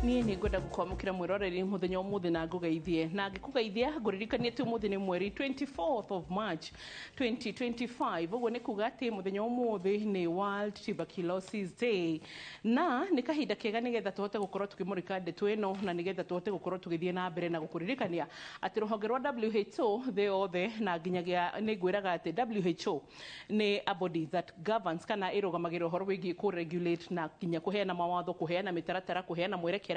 Niĩ nĩ ngwenda gũkwamũkĩra mwĩroreri mũthenya ũmũthĩ na ngũgeithie, na ngĩkũgeithia ngũririkanie atĩ ũmũthĩ nĩ mweri 24th of March 2025. Ũguo nĩ kuga atĩ mũthenya ũmũthĩ nĩ World Tuberculosis Day, na nĩ kahinda kega nĩgetha tũhote gũkorwo tũkĩmũrĩka ndeto ĩno, na nĩgetha tũhote gũkorwo tũgĩthiĩ na mbere na gũkũririkania atĩ rũhonge rwa WHO thĩ yothe, na nginyagia nĩ ngwĩraga atĩ WHO nĩ a body that governs kana ĩrũgamagĩrĩra ũhoro wĩgiĩ kũ regulate na nginya kũheana mawatho, kũheana mĩtaratara, kũheana mwerekera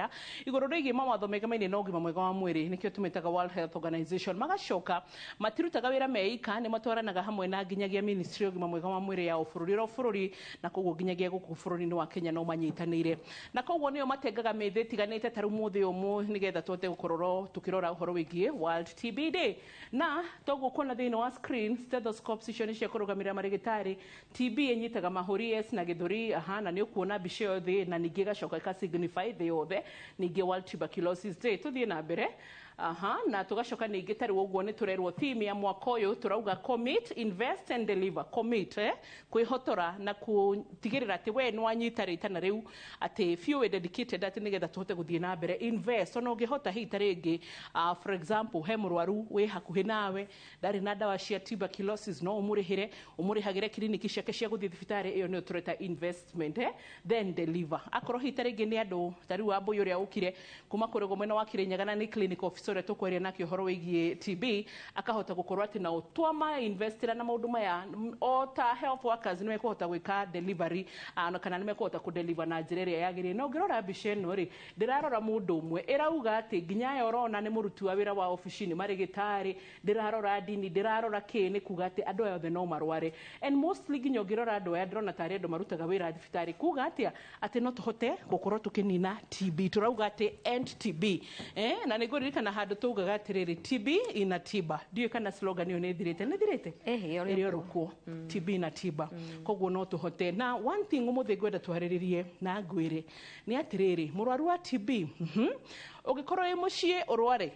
igũrũ rĩgiĩ mawatho megamainie na ũgima mwega wa mwĩrĩ, nĩkĩo tũmĩtaga World Health Organization. Magacoka matirutaga wĩra meika, nĩ matwaranaga hamwe na nginyagia ministry ya ũgima mwega wa mwĩrĩ ya o bũrũri o bũrũri, na koguo nginyagia gũkũ bũrũri-inĩ wa Kenya no manyitanĩire, na koguo nĩo matengaga mĩthĩ ĩtiganĩte ta rĩu mũthĩ ũmwe nĩgetha tũhote gũkorwo tũkĩrora ũhoro wĩgiĩ World TB Day. Na toguo kuona thĩinĩ wa screen, stethoscopes icio nĩ cia kũrũgamĩrĩra marĩgĩtarĩ. TB ĩnyitaga mahũri, yes, na gĩthũri. Aha, na nĩ ũkuona mbica ĩyo thĩ, na ningĩ ĩgacoka ĩka signify thĩ yothe ningĩ World Tuberculosis Day. Tũthiĩ na mbere. Aha, na tũgacoka ningĩ ta rĩu ũguo nĩ tũrerwo theme ya mwaka ũyũ tũrauga "Commit, invest and deliver". Commit, kwĩhotora na gũtigĩrĩra atĩ we nĩ wanyita rĩtana rĩu, atĩ biũ wĩ dedicated, atĩ nĩgetha tũhote gũthiĩ na mbere. Invest, ona ũngĩhota hihi ta rĩngĩ, for example, he mũrwaru wĩ hakuhĩ nawe ndarĩ na ndawa cia tuberculosis, no ũmũrĩhĩre, ũmũrĩhagĩre kiriniki ciake cia gũthiĩ thibitarĩ. Ĩyo nĩyo tũreta investment. Then deliver, akorwo hihi ta rĩngĩ nĩ andũ ta rĩu Wambũi ũrĩa ũkire kuma kũrĩa mwena wa Kirinyaga, na nĩ clinic officer ũrĩa tũkwaria nake ũhoro wĩgiĩ TB, akahota gũkorwo atĩ nao twama investira na maũndũ maya o ta health workers nĩ mekũhota gwĩka delivery, kana nĩ mekũhota kũdeliver na njĩra ĩrĩa yagĩrĩire. Na ũngĩrora mbica ĩno rĩ, ndĩrarora mũndũ ũmwe, ĩrauga atĩ nginya aya ũrona nĩ mũruti wa wĩra wa obici, nĩ marĩgĩtarĩ, ndĩrarora ndini, ndĩrarora kĩ, nĩ kuga atĩ andũ aya othe no marware. And mostly nginya ũngĩrora andũ aya, ndĩrona tarĩ andũ marutaga wĩra thibitarĩ, kuga atĩa? Atĩ no tũhote gũkorwo tũkĩnina TB. Tũrauga atĩ end TB, na nĩ ngũririkana handũ taugaga atĩrĩrĩ, "TB ina tiba". Ndiũĩ kana slogan ĩyo nĩ ĩthirĩte, nĩ ĩthirĩte. Ĩhĩ, ĩrĩ ĩrĩ oro kuo, TB ina tiba, koguo no tũhote. Na one thing ũmũthĩ ngwenda twarĩrĩrie na ngwĩre nĩ atĩrĩrĩ, mũrwaru wa TB, ũngĩkorwo wĩ mũciĩ ũrware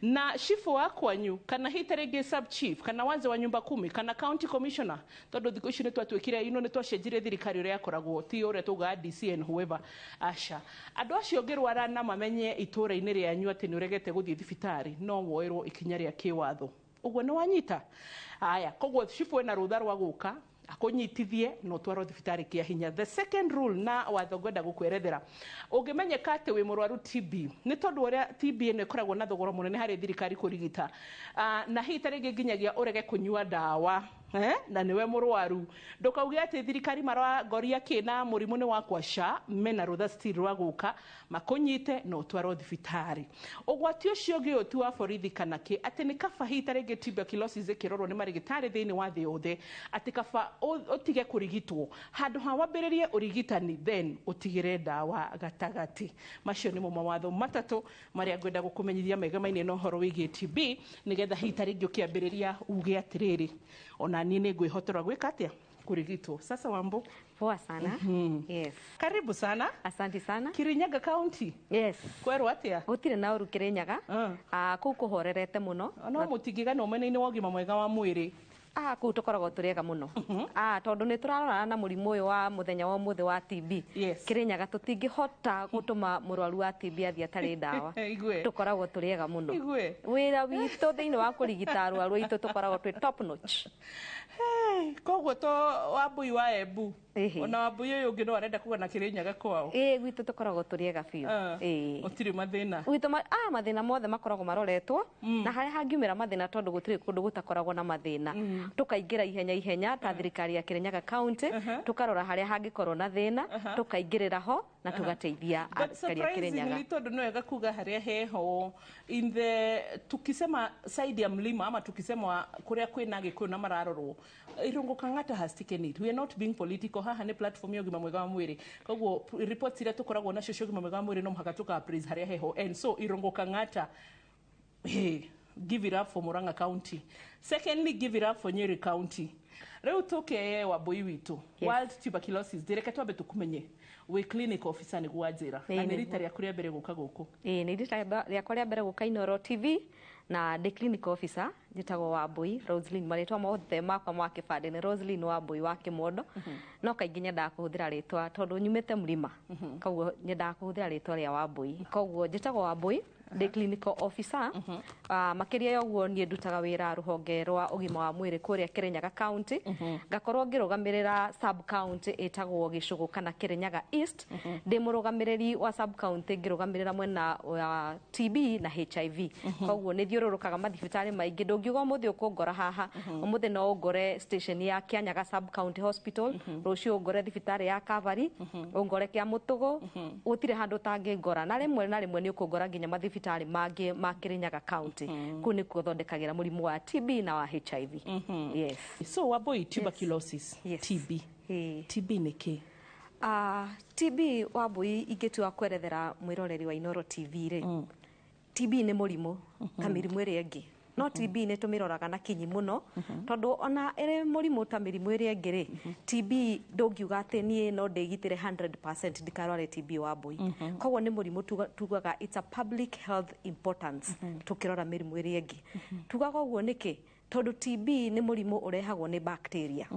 na chifu wa kwanyu, kana hihi ta rĩngĩ sub chief, kana wazee wa nyumba kumi, kana county commissioner, tondũ thikũ ici nĩ twatuĩkire ino, nĩ twacenjirie thirikari ũrĩa yakoragwo, ti ũrĩa tugaga DC and whoever. Aca, andũ acio ũngĩrwara na mamenye itũũra-inĩ rĩanyu atĩ nĩ ũregete gũthiĩ thibitarĩ, no woerwo ikinya rĩa kĩwatho. Ũguo nĩ wanyita haya? Koguo chifu ena rũtha rwa gũka akũnyitithie na ũtwarwo thibitarĩ kĩa hinya. The second rule na watho ngwenda gũkwerethera, ũngĩmenyeka atĩ wĩ mũrwaru TB, nĩ tondũ ũrĩa TB ĩno ĩkoragwo na thogora mũnene harĩ thirikari kũrigita, na hihi ta rĩngĩ nginyagia ũrege kũnyua ndawa, na nĩwe mũrwaru, ndũkauge atĩ thirikari marangoria kĩ na mũrimũ nĩ wakwa. Ca mena rũtha still rwa gũka makũnyite na ũtwarwo thibitarĩ. Ũgwati ũcio ũngĩ ũyũ ti wa borithi kana kĩ, atĩ nĩ kaba hihi ta rĩngĩ tuberculosis ĩkĩrorwo nĩ marĩgĩtarĩ thĩinĩ wa thĩ yothe, atĩ kaba ũtige kũrigitwo handũ ha wambĩrĩrie ũrigitani then ũtigĩre ndawa gatagatĩ. Macio nĩmo mawatho matatũ marĩa ngwenda gũkũmenyithia megamainie na ũhoro wĩgiĩ TB, nĩgetha hihi ta rĩngĩ ũkĩambĩrĩria uge atĩrĩrĩ, ona niĩ nĩ ngwĩhotora gwĩka atĩa? Kũrigitwo. Sasa Wambo. Poa sana. Yes. Karibu sana. Asante sana. Kirinyaga County. Yes. Kwerwo atĩa? Gũtirĩ na ũru Kirinyaga. Ah, kũu kũhorerete mũno. No mũtingĩganwo mwena-inĩ wa ũgima mwega wa mwĩrĩ. Ah, kũu tũkoragwo tũrĩ ega mũno. Ah, tondũ nĩ tũrarorana na mũrimũ ũyũ wa mũthenya wa ũmũthĩ wa TB. Kirinyaga tũtingĩhota gũtũma mũrwaru wa TB athiĩ atarĩ ndawa. Igue. Tũkoragwo tũrĩ ega mũno. Igue. Wĩra witũ thĩinĩ wa kũrigita arwaru aitũ tũkoragwo twĩ top notch. Hey, koguo to Wambui wa Embu, Ĩhĩ. ona Wambui ũyũ ũngĩ no arenda kuga na Kirinyaga kwao. Ĩĩ, gwitũ tũkoragwo tũrĩ ega biũ. Ĩĩ. Gũtirĩ mathĩna. Gwitũ mathĩna mothe makoragwo maroretwo, na harĩa hangiumĩra mathĩna, tondũ gũtirĩ kũndũ gũtakoragwo na mathĩna, tũkaingĩra ihenya ihenya ta thirikari ya Kirinyaga County, tũkarora harĩa hangĩkorwo na thĩna, tũkaingĩrĩra ho na tũgateithia But aikari a Kirinyaga. surprisingly, tondũ nĩ wega kuga harĩa heho in the, tukisema side ya mlima ama tukisema kuria kwĩna Gĩkũyũ na mararorwo, Irungu Kang'ata has taken it. We are not being political haha, nĩ platform ya ũgima mwega wa mwĩrĩ, koguo reports iria tũkoragwo nacio cia ũgima mwega wa mwĩrĩ no mũhaka tũka praise harĩa heho. And so Irungu Kang'ata, hey, give it up for Murang'a County. Secondly, give it up for Nyeri County. Rĩu tũke Wambui witũ. World Tuberculosis Day, reke twambe tũkũmenye, wĩ clinic officer nĩguo wanjĩra, na Ĩĩ, nĩ rita nĩguo. rĩaku rĩa mbere gũka gũkũ? Ĩĩ, nĩ rita rĩakwa rĩa mbere gũka Inooro TV. Na ndĩ clinical officer njĩtagwo Wambui Roslyn. Marĩtwa mothe makwa ma kĩbandĩ nĩ Roslyn Wambui wa Kĩmondo, no kaingĩ nyendaga kũhũthĩra rĩtwa tondũ nyumĩte mũrĩma, koguo nyendaga kũhũthĩra rĩtwa rĩa Wambui. Koguo njĩtagwo Wambui, ndĩ clinical officer. Makĩria ya ũguo, niĩ ndutaga wĩra rũhonge rwa ũgima wa mwĩrĩ kũrĩa Kirinyaga County, ngakorwo ngĩrũgamĩrĩra sub county ĩtagwo Gĩcũgũ kana Kirinyaga East. Ndĩ mũrũgamĩrĩri wa sub county, ngĩrũgamĩrĩra mwena wa TB na HIV. Koguo nĩ thiũrũrũkaga mathibitarĩ maingĩ. Ndũngiuga ũmũthĩ ũkũngora haha, ũmũthĩ no ũngore station ya Kianyaga Sub County Hospital, rũciũ ũngore thibitarĩ ya Calvary, ũngore kĩa Mũtũgũ. Gũtirĩ handũ ũtangĩngora, na rĩmwe na rĩmwe nĩ ũkũngora nginya mathibitarĩ mangĩ ma Kirinyaga County. Kũu nĩkuo thondekagĩra mũrimũ wa TB na wa HIV. Yes. So Wambui, tuberculosis. Yes. TB. Ĩĩ. TB nĩ kĩ? TB, Wambui, ingĩtua kwerethera mwĩroreri wa Inoro TV rĩ, TB nĩ mũrimũ ta mĩrimũ ĩrĩa ĩngĩ, no TB nĩ tũmĩroraga na kinyi mũno, tondũ ona ĩrĩ mũrimũ ta mĩrimũ ĩrĩa ĩngĩ rĩ, TB ndũngiuga atĩ niĩ no ndĩgitĩre 100% ndikarware TB, Wambui. Koguo nĩ mũrimũ tugaga it's a public health importance. Tũkĩrora mĩrimũ ĩrĩa ĩngĩ, tugaga ũguo nĩkĩ? Tondũ TB nĩ mũrimũ ũrehagwo nĩ bacteria,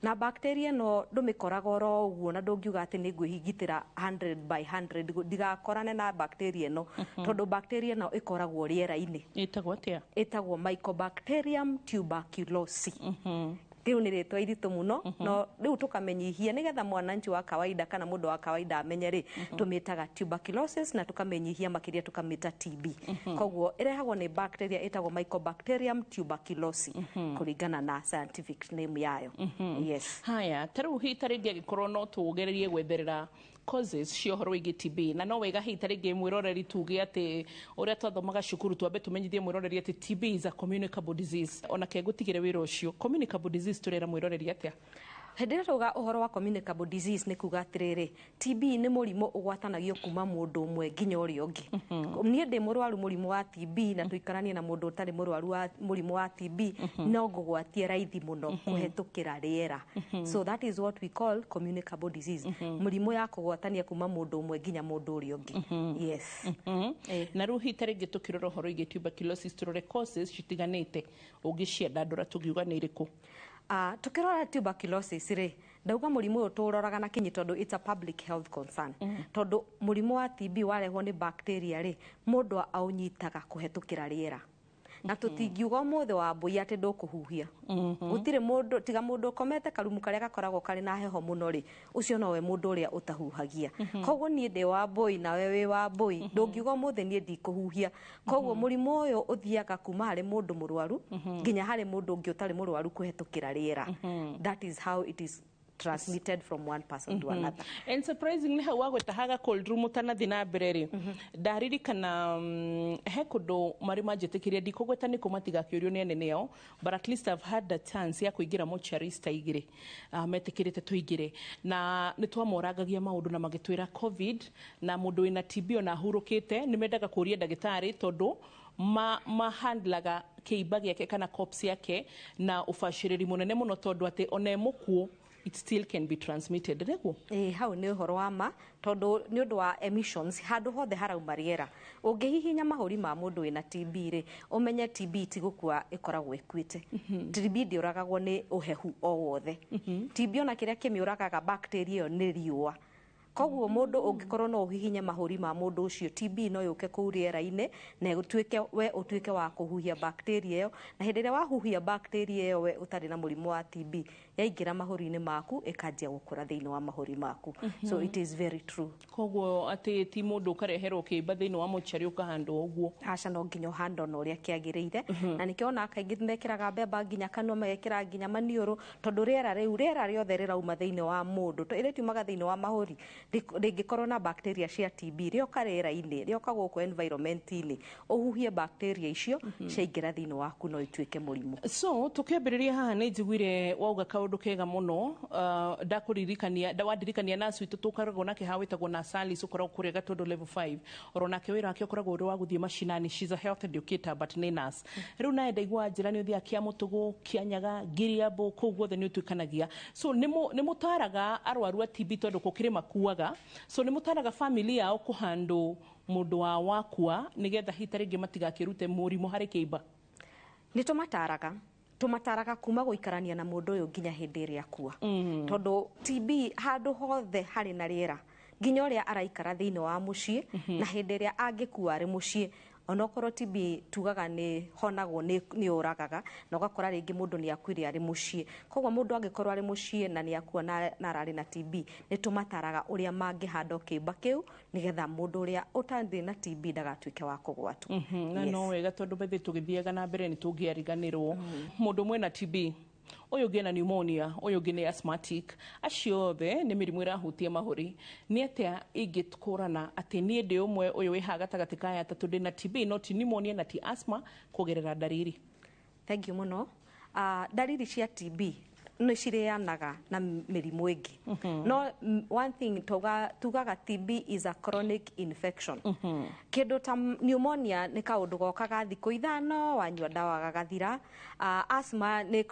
na bacteria ĩno ndũmĩkoraga oro ũguo, na ndũngiuga atĩ nĩ ngwĩhingitĩra 100 by 100 ndigakorane na bacteria ĩno, tondũ bacteria ĩno ĩkoragwo rĩera-inĩ. Ĩtagwo atĩa? Ĩtagwo Mycobacterium tuberculosis. Rĩu nĩ rĩtwa iritũ mũno, no rĩu tũkamenyihia nĩgetha mwananchi wa kawaida kana mũndũ wa kawaida amenye rĩ, tũmĩtaga tuberculosis na tũkamĩnyihia makĩria tũkamĩta TB. Koguo ĩrehagwo nĩ bacteria ĩtagwo Mycobacterium tuberculosis kũringana na scientific name yayo. Yes. Haya, ta rĩu hihi ta rĩngĩ angĩkorwo no tũgererie gwetherera causes cia ũhoro wĩgiĩ TB, na no wega hihi ta rĩngĩ mwĩroreri tuge atĩ ũrĩa twathomaga cukuru, twambe tũmenyithie mwĩroreri atĩ TB is a communicable disease. Ona ke ngũtigĩre wĩra ũcio, communicable disease tũrera mwĩroreri atĩa? Hĩndĩ ĩrĩa twauga ũhoro wa communicable disease, nĩ kuga atĩrĩrĩ, TB nĩ mũrimũ ũgwatanagio kuma mũndũ ũmwe nginya ũrĩa ũngĩ. Niĩ ndĩ mũrwaru mũrimũ wa TB na tũikaranie na mũndũ ũtarĩ mũrwaru wa mũrimũ wa TB, no ngũgwatie raithi mũno kũhetũkĩra rĩera. So that is what we call communicable disease, mũrimũ ya kũgwatania kuma mũndũ ũmwe nginya mũndũ ũrĩa ũngĩ. Yes. Na rĩu hihi ta rĩngĩ tũkĩrora ũhoro wĩgiĩ tuberculosis, tũrore causes citiganĩte ũngĩciandandũra tũngiuga nĩ irĩkũ? Tukirora tuberculosis rĩ, ndauga mũrimũ ũyũ tũũroraga na kinyi tondũ it's a public health concern, tondũ mũrimũ wa TB warehwo nĩ bacteria rĩ, mũndũ aũnyitaga kũhetũkĩra rĩera, na tũtingiuga ũmũthĩ, Wambui, atĩ ndũkũhuhia. Gũtirĩ mũndũ tiga mũndũ ũkomete karumu karĩa gakoragwo karĩ na heho mũno rĩ, ũcio nowe mũndũ ũrĩa ũtahuhagia. Koguo niĩ ndĩ Wambui nawe wĩ Wambui, ndũngiuga ũmũthĩ niĩ ndikũhuhia. Koguo mũrimũ ũyũ ũthiaga kuma harĩ mũndũ mũrwaru nginya harĩ mũndũ ũngĩ ũtarĩ mũrwaru kũhetũkĩra rĩera. That is how it is transmitted from one person to another. And surprisingly, hau wagweta haga cold room, ũtanathiĩ na mbere rĩ, ndaririkana he kũndũ marĩ manjĩtĩkĩria, ndikũgweta nĩkũ matigakĩũrio nĩ anene ao, but at least I've had the chance ya kũingĩra mortuary ta igĩrĩ, metĩkĩrĩte tũingĩre, na nĩ twamorangagia maũndũ na magĩtwĩra COVID na mũndũ wĩna TB ona ahurũkĩte nĩ mendaga kũria ndagĩtarĩ, tondũ ma handlaga kĩimba gĩake kana corpse yake na ũbacĩrĩri mũnene mũno, tondũ atĩ ona e mũkuũ it still can be transmitted, nĩguo? Ĩĩ, hau nĩ ũhoro wa ma, tondũ nĩ ũndũ wa emissions, handũ hothe harauma rĩera, ũngĩhihinya mahũri ma mũndũ wĩna TB rĩ, ũmenye TB ti gũkua ĩkoragwo ĩkuĩte. TB ndĩũragagwo nĩ ũhehu o wothe. TB ona kĩrĩa kĩmĩũragaga bacteria ĩyo nĩ riũa. Koguo mũndũ ũngĩkorwo no ũhihinye mahũri ma mũndũ ũcio, TB no yũke kũu rĩera-inĩ na ĩtuĩke we ũtuĩke wa kũhuhia bacteria ĩyo, na hĩndĩ ĩrĩa wahuhia bacteria ĩyo we ũtarĩ na mũrimũ wa TB, yaingĩra mahũri-inĩ maku ĩkanjia gũkũra thĩinĩ wa mahũri maku. So it is very true. Koguo atĩ ti mũndũ ũkareherwo kĩimba thĩinĩ wa mocarĩ ũkahandwo ũguo? Aca, no nginya ũhandwo na ũrĩa kĩagĩrĩire, na nĩkĩo ona kaingĩ mekĩraga mbemba nginya kanua, magekĩra nginya maniũrũ, tondũ rĩera rĩu, rĩera rĩothe rĩrauma thĩinĩ wa mũndũ, rĩrĩa riumaga thĩinĩ wa mahũri rĩngĩkorwo na bacteria cia TB, rĩoka rĩera-inĩ, rĩoka gũkũ environment-inĩ, ũhuhie bacteria icio, ciaingĩra thĩinĩ waku no ituĩke mũrimũ. So tukiambĩrĩria haha nĩ njiguire wauga kaũndũ kega mũno, ndakũririkania wandirikania nacu witũ tũkoragwo nake haha wĩtagwo na Salis, ũkoragwo kũrĩa Gatondo level 5, oro nake wĩra wake ũkoragwo ũrĩ wa gũthiĩ macinani. She's a health educator but nĩ nurse. Rĩu naye ndaigua njĩra nĩ ũthiaga Kĩamũtũgũ, Kĩanyaga, Ngiriambu, kũu guothe nĩ ũtuĩkanagia. So nĩ mũtaraga arwaru a TB, tondũ gũkĩrĩ makuaga, so nĩ mũtaraga family yao kũhandũ Mũndũ wa wakua nĩgetha hita rĩngĩ matigakĩrute mũrimũ harĩ kĩimba? Nĩ tũmataraga kuma gũikarania na mũndũ ũyũ nginya hĩndĩ ĩrĩa akua, tondũ TB handũ hothe harĩ na rĩera, nginya ũrĩa araikara thĩinĩ wa mũciĩ, na hĩndĩ ĩrĩa angĩkua arĩ mũciĩ. Onokorwo TB tugaga nĩ honagwo, nĩ ũragaga, na ũgakora rĩngĩ mũndũ nĩ akuire arĩ mũciĩ. Koguo mũndũ angĩkorwo arĩ mũciĩ na nĩ akua na ararĩ na TB, nĩ tũmataraga ũrĩa mangĩhanda kĩimba kĩu nĩgetha mũndũ ũrĩa ũtarĩ na TB ndagatuĩke wa kũgwatwo. Na no wega, tondũ bethe tũgĩthiaga na mbere nĩ tũngĩariganĩrwo. Mũndũ ũmwe na TB, ũyũ ũngĩ na pneumonia, ũyũ ũngĩ nĩ asthmatic, acio othe nĩ mĩrimũ ĩrahutia mahũri. Nĩ atĩa ingĩkũrana atĩ niĩ ndĩ ũmwe ũyũ wĩ haha gatagatĩ ka aya atatũ, ndĩ na TB no ti pneumonia na ti asthma, kũgerera ndariri? Thank you mũno. Ndariri cia TB nĩ cireanaga na mĩrimũ ĩngĩ, no one thing tugaga TB is a chronic infection. Kĩndũ ta pneumonia nĩ kaũndũ gokaga thikũ 5, wanyua ndawa gagathira. Asthma nĩ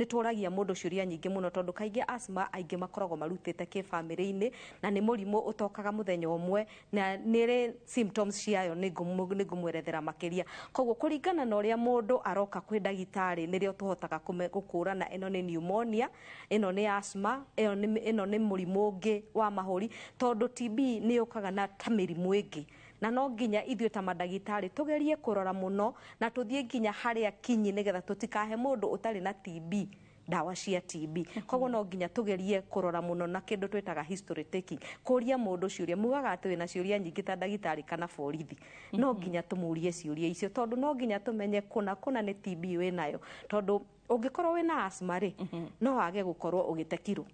tũragia mũndũ ciũria nyingĩ mũno, tondũ kaingĩ asthma aingĩ makoragwo marutĩte kĩbamĩrĩ-inĩ, na nĩ mũrimũ ũtokaga mũthenya ũmwe, na nĩ ĩrĩ symptoms ciayo, nĩ ngũmwerethera makĩria. Koguo kũringana na ũrĩa mũndũ aroka kwĩ ndagĩtarĩ, nĩrĩo tũhotaga gũkũrana ĩno nĩ pneumonia, ĩno nĩ asthma, ĩno nĩ mũrimũ ũngĩ wa mahũri, tondũ TB nĩ yũkaga na ta mĩrimũ ĩngĩ, na no nginya ithuĩ ta mandagĩtarĩ tũgerie kũrora mũno na tũthiĩ nginya harĩa kinyi nĩgetha tũtikahe mũndũ ũtarĩ na TB ndawa cia TB. Koguo no nginya tũgerie kũrora mũno na kĩndũ twĩtaga history taking, kũria mũndũ ciũria. Mugaga atĩ wĩna ciũria nyingĩ ta ndagĩtarĩ kana borithi, no nginya tũmũrie ciũria icio, tondũ no nginya tũmenye kũna kũna nĩ TB wĩnayo, tondũ ũngĩkorwo wĩna asthma rĩ, no wage gũkorwo ũgĩte kiro,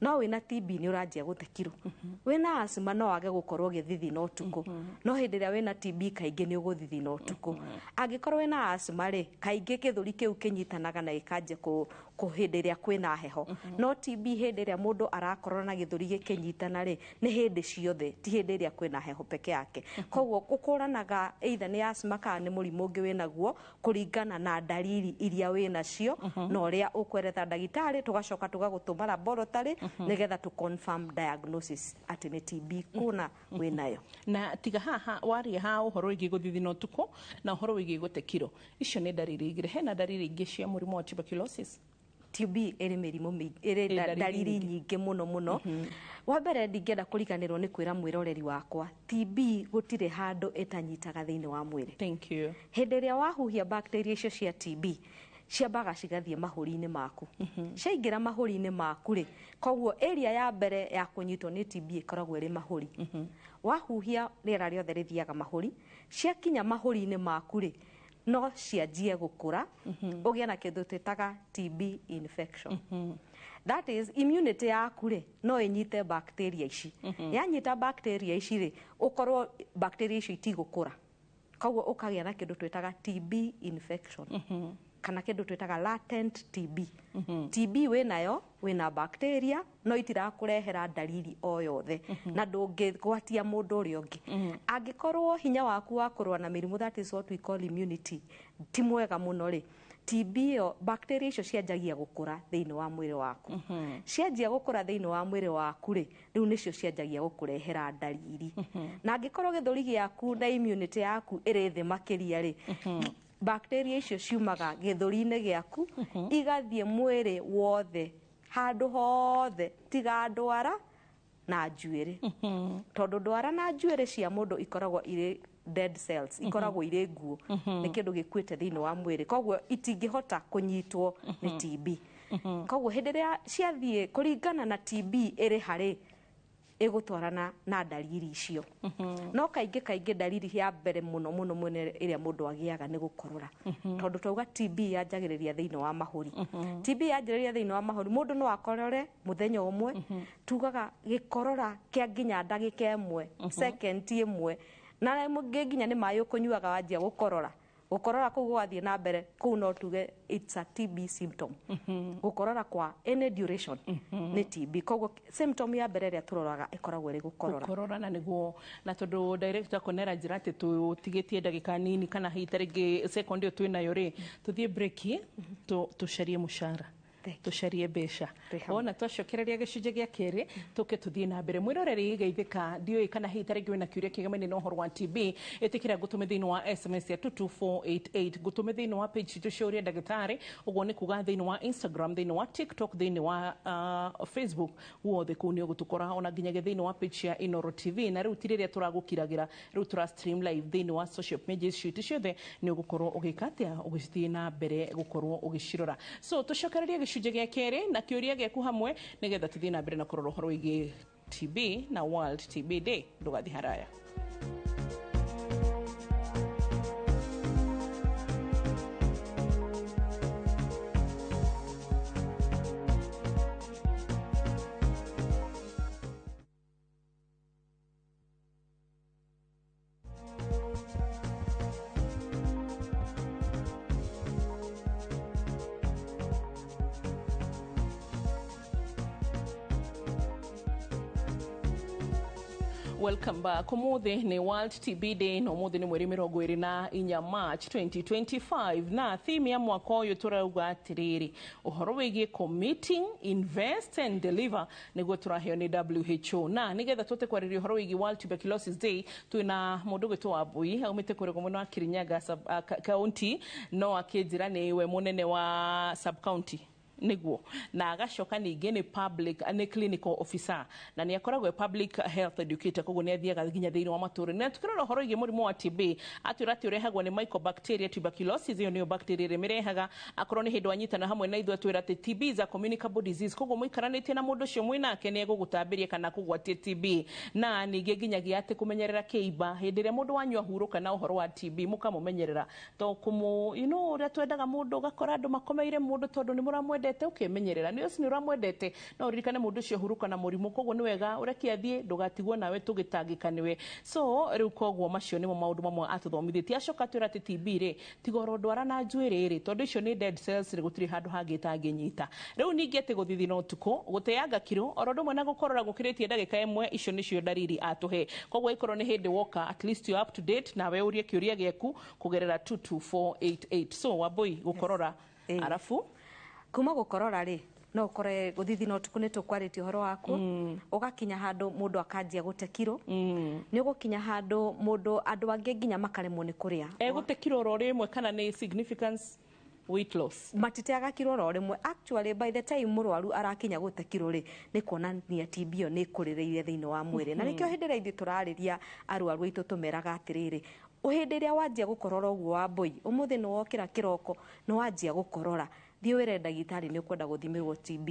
no wĩna TB nĩ ũranjia gũte kiro. Wĩna asthma no wage gũkorwo ũgĩthithina ũtukũ, no hĩndĩ ĩrĩa wĩna TB kaingĩ nĩ ũgũthithina ũtukũ. Angĩkorwo wĩna asthma rĩ, kaingĩ gĩthũri kĩu kĩnyitanaga na gĩkanjia kũ hĩndĩ ĩrĩa kwĩna heho, no TB hĩndĩ ĩrĩa mũndũ arakorwo na gĩthũri gĩkĩnyitana rĩ, nĩ hĩndĩ ciothe, ti hĩndĩ ĩrĩa kwĩna heho peke yake. Koguo gũkũranaga either nĩ asthma kana nĩ mũrimũ ũngĩ wĩnaguo kũringana na ndariri iria wĩnacio na ũrĩa ũkweretha ndagĩtarĩ, tũgacoka tũgagũtũma laboratory nĩgetha tũ confirm diagnosis atĩ nĩ TB kũna wĩnayo. Na tiga haha waria ha ũhoro wĩgiĩ gũthithina ũtukũ na ũhoro wĩgiĩ gũte kiro, icio nĩ ndariri igĩrĩ. Hena ndariri ingĩ cia mũrimũ wa tuberculosis? TB ĩrĩ mĩrimũ ĩrĩ ndariri nyingĩ mũno mũno. Wa mbere ndingĩenda kũriganĩrwo nĩ kwĩra mwĩroreri wakwa, TB gũtirĩ handũ ĩtanyitaga thĩinĩ wa mwĩrĩ. Thank you. Hĩndĩ ĩrĩa wahuhia bacteria icio cia TB, ciambaga cigathiĩ mahũri-inĩ maku. Ciaingĩra mahũri-inĩ maku rĩ, koguo area ya mbere ya kũnyitwo nĩ TB ĩkoragwo ĩrĩ mahũri. Wahuhia rĩera rĩothe rĩthiaga mahũri, ciakinya mahũri-inĩ maku rĩ, no cianjie gũkũra, ũgĩe na kĩndũ twĩtaga TB infection. That is, immunity yaku rĩ, no ĩnyite bacteria ici. Yanyita bacteria ici rĩ, ũkorwo bacteria icio itigũkũra, koguo ũkagĩa na kĩndũ twĩtaga TB infection, kana kĩndũ twĩtaga latent TB. TB wĩnayo, wĩna bacteria, no itirakũrehera ndariri o yothe, na ndũngĩgwatia mũndũ ũrĩa ũngĩ. Angĩkorwo hinya waku wa kũrũa na mĩrimũ, that is what we call immunity, ti mwega mũno rĩ, TB ĩyo bacteria icio cianjagia gũkũra thĩinĩ wa mwĩrĩ waku. Cianjia gũkũra thĩinĩ wa mwĩrĩ waku rĩ, rĩu nĩcio cianjagia gũkũrehera ndariri. Na angĩkorwo gĩthũri gĩaku na immunity yaku ĩrĩ thĩ makĩria rĩ, bacteria icio ciumaga gĩthũri-inĩ gĩaku igathiĩ mwĩrĩ wothe, handũ hothe tiga ndwara na njuĩrĩ, tondũ ndwara na njuĩrĩ cia mũndũ ikoragwo irĩ dead cells, ikoragwo irĩ nguo, nĩ kĩndũ gĩkuĩte thĩinĩ wa mwĩrĩ, koguo itingĩhota kũnyitwo nĩ TB. Koguo hĩndĩ ĩrĩa ciathiĩ kũringana na TB ĩrĩ harĩ ĩgũtwarana na ndariri icio. No kaingĩ kaingĩ ndariri ya mbere mũno mũno mũno ĩrĩa mũndũ agĩaga nĩ gũkorora, tondũ twauga TB yanjagĩrĩria thĩinĩ wa mahũri. TB yanjĩrĩria thĩinĩ wa mahũri, mũndũ no akorore mũthenya ũmwe, tugaga gĩkorora kĩa nginya ndagĩka ĩmwe, second ĩmwe, na mũngĩ nginya nĩ maĩ ũkũnyuaga wanjia gũkorora. Gũkorora kũu gũgathiĩ na mbere, kũu no tuge it's a TB symptom. Gũkorora kwa any duration nĩ TB. Koguo symptom ya mbere ĩrĩa tũroraga ĩkoragwo ĩrĩ gũkorora. Gũkorora, na nĩguo na tondũ director Konera njĩra atĩ tũtigĩtie ndagĩka nini kana hihi ta rĩngĩ second ĩyo twĩnayo rĩ, tũthiĩ break, tũcarie mũcara. Tũcarie mbeca. Twĩ hamwe. Wona twacokereria gĩcunjĩ gĩa kerĩ, tũke tũthiĩ na mbere. Mwĩroreri, geithĩka. Ndiũĩ kana hihi ta rĩngĩ wĩna kĩũria kĩgemaine na ũhoro wa TB, ĩtĩkĩra ngũtũme thĩinĩ wa SMS ya 22488, ngũtũme thĩinĩ wa page citũ cia Ũria Ndagĩtarĩ, ũguo nĩ kuga thĩinĩ wa Instagram, thĩinĩ wa TikTok, thĩinĩ wa Facebook, guothe kũu nĩ ũgũtũkora, ona nginyagia thĩinĩ wa page ya Inoro TV. Na rĩu ti rĩrĩa tũragũkiragĩra, rĩu tũra stream live thĩinĩ wa social media citũ ciothe. Nĩ ũgũkorwo ũgĩka atĩa? Ũgĩthiĩ na mbere gũkorwo ũgĩcirora. So tũcokererie gĩcunjĩ gĩa kerĩ na kĩũria gĩaku hamwe, nĩgetha tũthiĩ na mbere na kũrora ũhoro wĩgiĩ TB na World TB Day. Ndũgathiĩ haraya. Welcome back. Umuthi ni World TB Day, na umuthi ni mweri 24 March 2025, na theme ya mwaka ũyũ tũrauga atĩrĩrĩ, ũhoro wĩgiĩ committing, invest and deliver, nĩguo tũraheo nĩ WHO. Na nĩgetha tũhote kwarĩrĩria ũhoro wĩgiĩ World Tuberculosis Day, twĩna mũndũ ũgwĩtwo Wambui, aumĩte kũrĩa mwena wa Kirinyaga county, no akĩnjĩra nĩwe mũnene wa sub county niguo, na agacoka ningĩ nĩ public, nĩ clinical officer, na nĩ akoragwo e public health educator, koguo nĩ athiaga nginya thĩinĩ wa matũũra. Na tukĩrora ũhoro wĩgiĩ mũrimũ wa TB, atwĩra atĩ ũrehagwo nĩ mycobacteria tuberculosis. Ĩyo nĩyo bacteria ĩrĩa mĩrehaga. Akorwo nĩ hĩndĩ wanyitana hamwe na ithuĩ, atwĩra atĩ TB is a communicable disease, koguo mũikaranĩtie na mũndũ ũcio mwĩnake nĩ egũgũtambĩria kana kũgwatie TB. Na ningĩ nginyagia atĩ kũmenyerera kĩimba, hĩndĩ ĩrĩa mũndũ wanyu ahurũka na ũhoro wa TB, mũkamũmenyerera, to kũmũ ũrĩa twendaga mũndũ, ũgakora andũ makomeire mũndũ tondũ nĩ mũramwendete. Ũkĩmenyerera nĩ ũcio nĩ ũramwendete, no ũririkane mũndũ ũcio ahurũka na mũrimũ, koguo nĩ wega ũreke athiĩ, ndũgatigwo nawe tũgĩtangĩka nĩwe. So rĩu koguo macio nĩmo maũndũ mamwe atũthomithĩtie. Acoka atwĩra atĩ TB rĩ, tiga oro ndwara na njuĩrĩ rĩ, tondũ icio nĩ dead cells rĩ, gũtirĩ handũ hangĩ ĩtangĩnyita. Rĩu ningĩ atĩ gũthithina ũtukũ, gũteanga kiro, oro ũndũ ũmwe na gũkorora gũkĩrĩtie ndagĩka 1, icio nĩcio ndariri atũhe. Koguo ĩkorwo nĩ hĩndĩ woka, at least you're up to date, nawe ũrie kĩũria gĩaku kũgerera 22488. So Wambui, gũkorora, arabu? Kuma gũkorora rĩ, no ũkore gũthithina ũtukũ, nĩ tũkwarĩtie ũhoro waku, ũgakinya handũ mũndũ akanjia gũte kiro. Nĩ ũgũkinya handũ mũndũ, andũ angĩ nginya makaremwo nĩ kũrĩa. Egũte kiro oro rĩmwe kana nĩ significance weight loss? Matiteaga kiro oro rĩmwe. Actually, by the time mũrwaru arakinya gũte kiro rĩ, nĩ kuonania TB ĩyo nĩ ĩkũrĩrĩire thĩinĩ wa mwĩrĩ. Na nĩkĩo hĩndĩ ĩrĩa ithuĩ tũrarĩria arwaru aitũ, tũmeraga atĩrĩrĩ, hĩndĩ ĩrĩa wanjia gũkorora ũguo, Wambui, ũmũthĩ nĩ wokĩra kĩroko nĩ wanjia gũkorora, thiĩ wĩre ndagĩtarĩ nĩ ũkwenda gũthimĩrwo TB.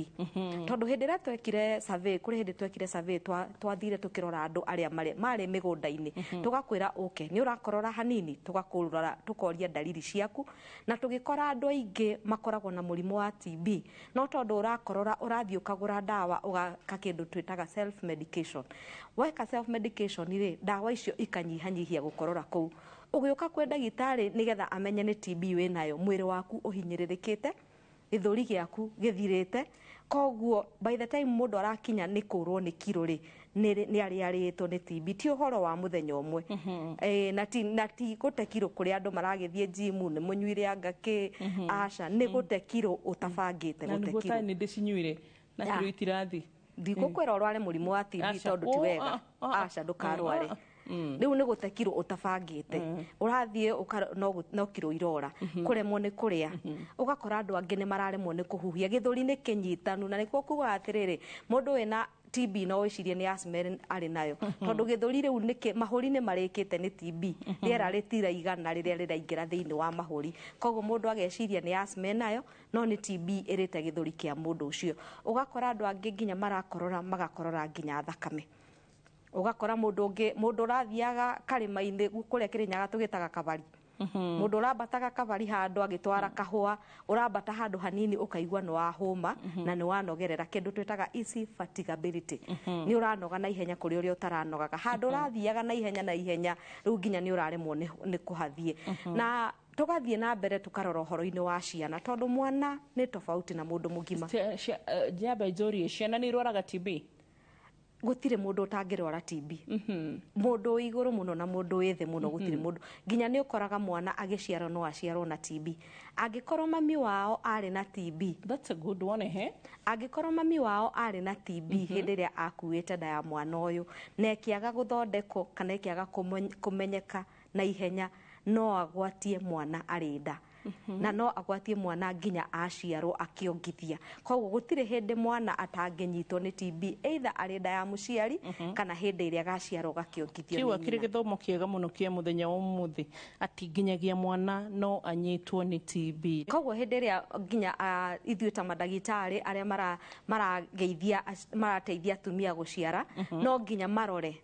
Tondũ hĩndĩ ĩrĩa twekire survey, kũrĩ hĩndĩ twekire survey, twathire tũkĩrora andũ arĩa marĩ mĩgũnda-inĩ, tũgakwĩra ũke nĩ ũrakorora hanini, tũgakũrora, tũkoria ndariri ciaku, na tũgĩkora andũ aingĩ makoragwo na mũrimũ wa TB, no tondũ ũrakorora, ũrathiĩ ũkagũra ndawa, ũgaka kĩndũ twĩtaga self medication. Weka self medication rĩ, ndawa icio ikanyihanyihia gũkorora kũu. Ũgĩũka kwĩ ndagĩtarĩ nĩgetha amenye nĩ TB wĩnayo, mwĩrĩ waku ũhinyĩrĩrĩkĩte, gĩthũri gĩaku gĩthirĩte, koguo by the time mũndũ arakinya nĩ kũrwo nĩ kiro rĩ, nĩ arĩarĩtwo nĩ TB. Ti ũhoro wa mũthenya ũmwe. Na ti gũte kiro kũrĩa andũ maragĩthiĩ gym, nĩ mũnyuire anga kĩ, aca, nĩ gũte kiro ũtabangĩte. Na gũte nĩguo kiro. Ta nĩ ndĩcinyuire na kiro itirathi. Ndikũkwĩra ũrware mũrimũ wa TB, Aca. tondũ ti Oh, wega. ah. Aca, ndũkarware. Rĩu nĩ gũte kiro ũtabangĩte, ũrathiĩ no kiro irora, kũremwo nĩ kũrĩa, ũgakora andũ angĩ nĩ mararemwo nĩ kũhuhia, gĩthũri nĩ kĩnyitanu. Na nĩkuo kugaga atĩrĩrĩ, mũndũ wĩna TB no wĩcirie nĩ asthma arĩ nayo, tondũ gĩthũri rĩu nĩkĩ mahũri nĩ marĩkĩte nĩ TB, rĩera rĩtiraigana rĩrĩa rĩraingĩra thĩinĩ wa mahũri, koguo mũndũ ageciria nĩ asthma enayo, no nĩ TB ĩrĩte gĩthũri kĩa mũndũ ũcio. Ũgakora andũ angĩ nginya marakorora, magakorora nginya thakame. Ũgakora mũndũ ũngĩ, mũndũ ũrathiaga karĩma-inĩ kũrĩa Kĩrĩnyaga tũgĩtaga kabari, mũndũ ũrambataga kabari handũ agĩtwara kahũa, ũrambata handũ hanini ũkaigua nĩ wahũma na nĩ wanogerera, kĩndũ twĩtaga easy fatigability, nĩ ũranoga na ihenya kũrĩ ũrĩa ũtaranogaga. Handũ ũrathiaga na ihenya na ihenya, rĩu nginya nĩ ũraremwo nĩ kũhathiĩ. Na tũgathiĩ na mbere tũkarora ũhoro-inĩ wa ciana, tondũ mwana nĩ tofauti na mũndũ mũgima. Nyambe njũrie, ciana nĩ irwaraga TB? Gũtirĩ mũndũ ũtangĩrwara TB, mũndũ wĩ igũrũ mũno na mũndũ wĩ thĩ mũno, gũtirĩ mũndũ. Nginya nĩ ũkoraga mwana agĩciarwo no aciarwo na TB angĩkorwo mami wao arĩ na TB. That's a good one, eh? Angĩkorwo mami wao arĩ na TB hĩndĩ ĩrĩa akuĩte nda ya mwana ũyũ na ĩkĩaga gũthondekwo kana ĩkĩaga kũmenyeka na ihenya, no agwatie mwana arĩ nda na no agwatie mwana nginya aciarwo akĩongithia. Koguo gũtirĩ hĩndĩ mwana atangĩnyitwo nĩ TB, either arĩ nda ya mũciari kana hĩndĩ ĩrĩa agaciarwo gakĩongithio Kĩu nĩ akĩrĩ nyina. Gĩthomo kĩega mũno kĩa mũthenya wa ũmũthĩ, atĩ nginyagia mwana no anyitwo nĩ TB. Koguo hĩndĩ ĩrĩa nginya ithuĩ ta mandagĩtarĩ arĩa marageithia marateithia atumia gũciara, no nginya marore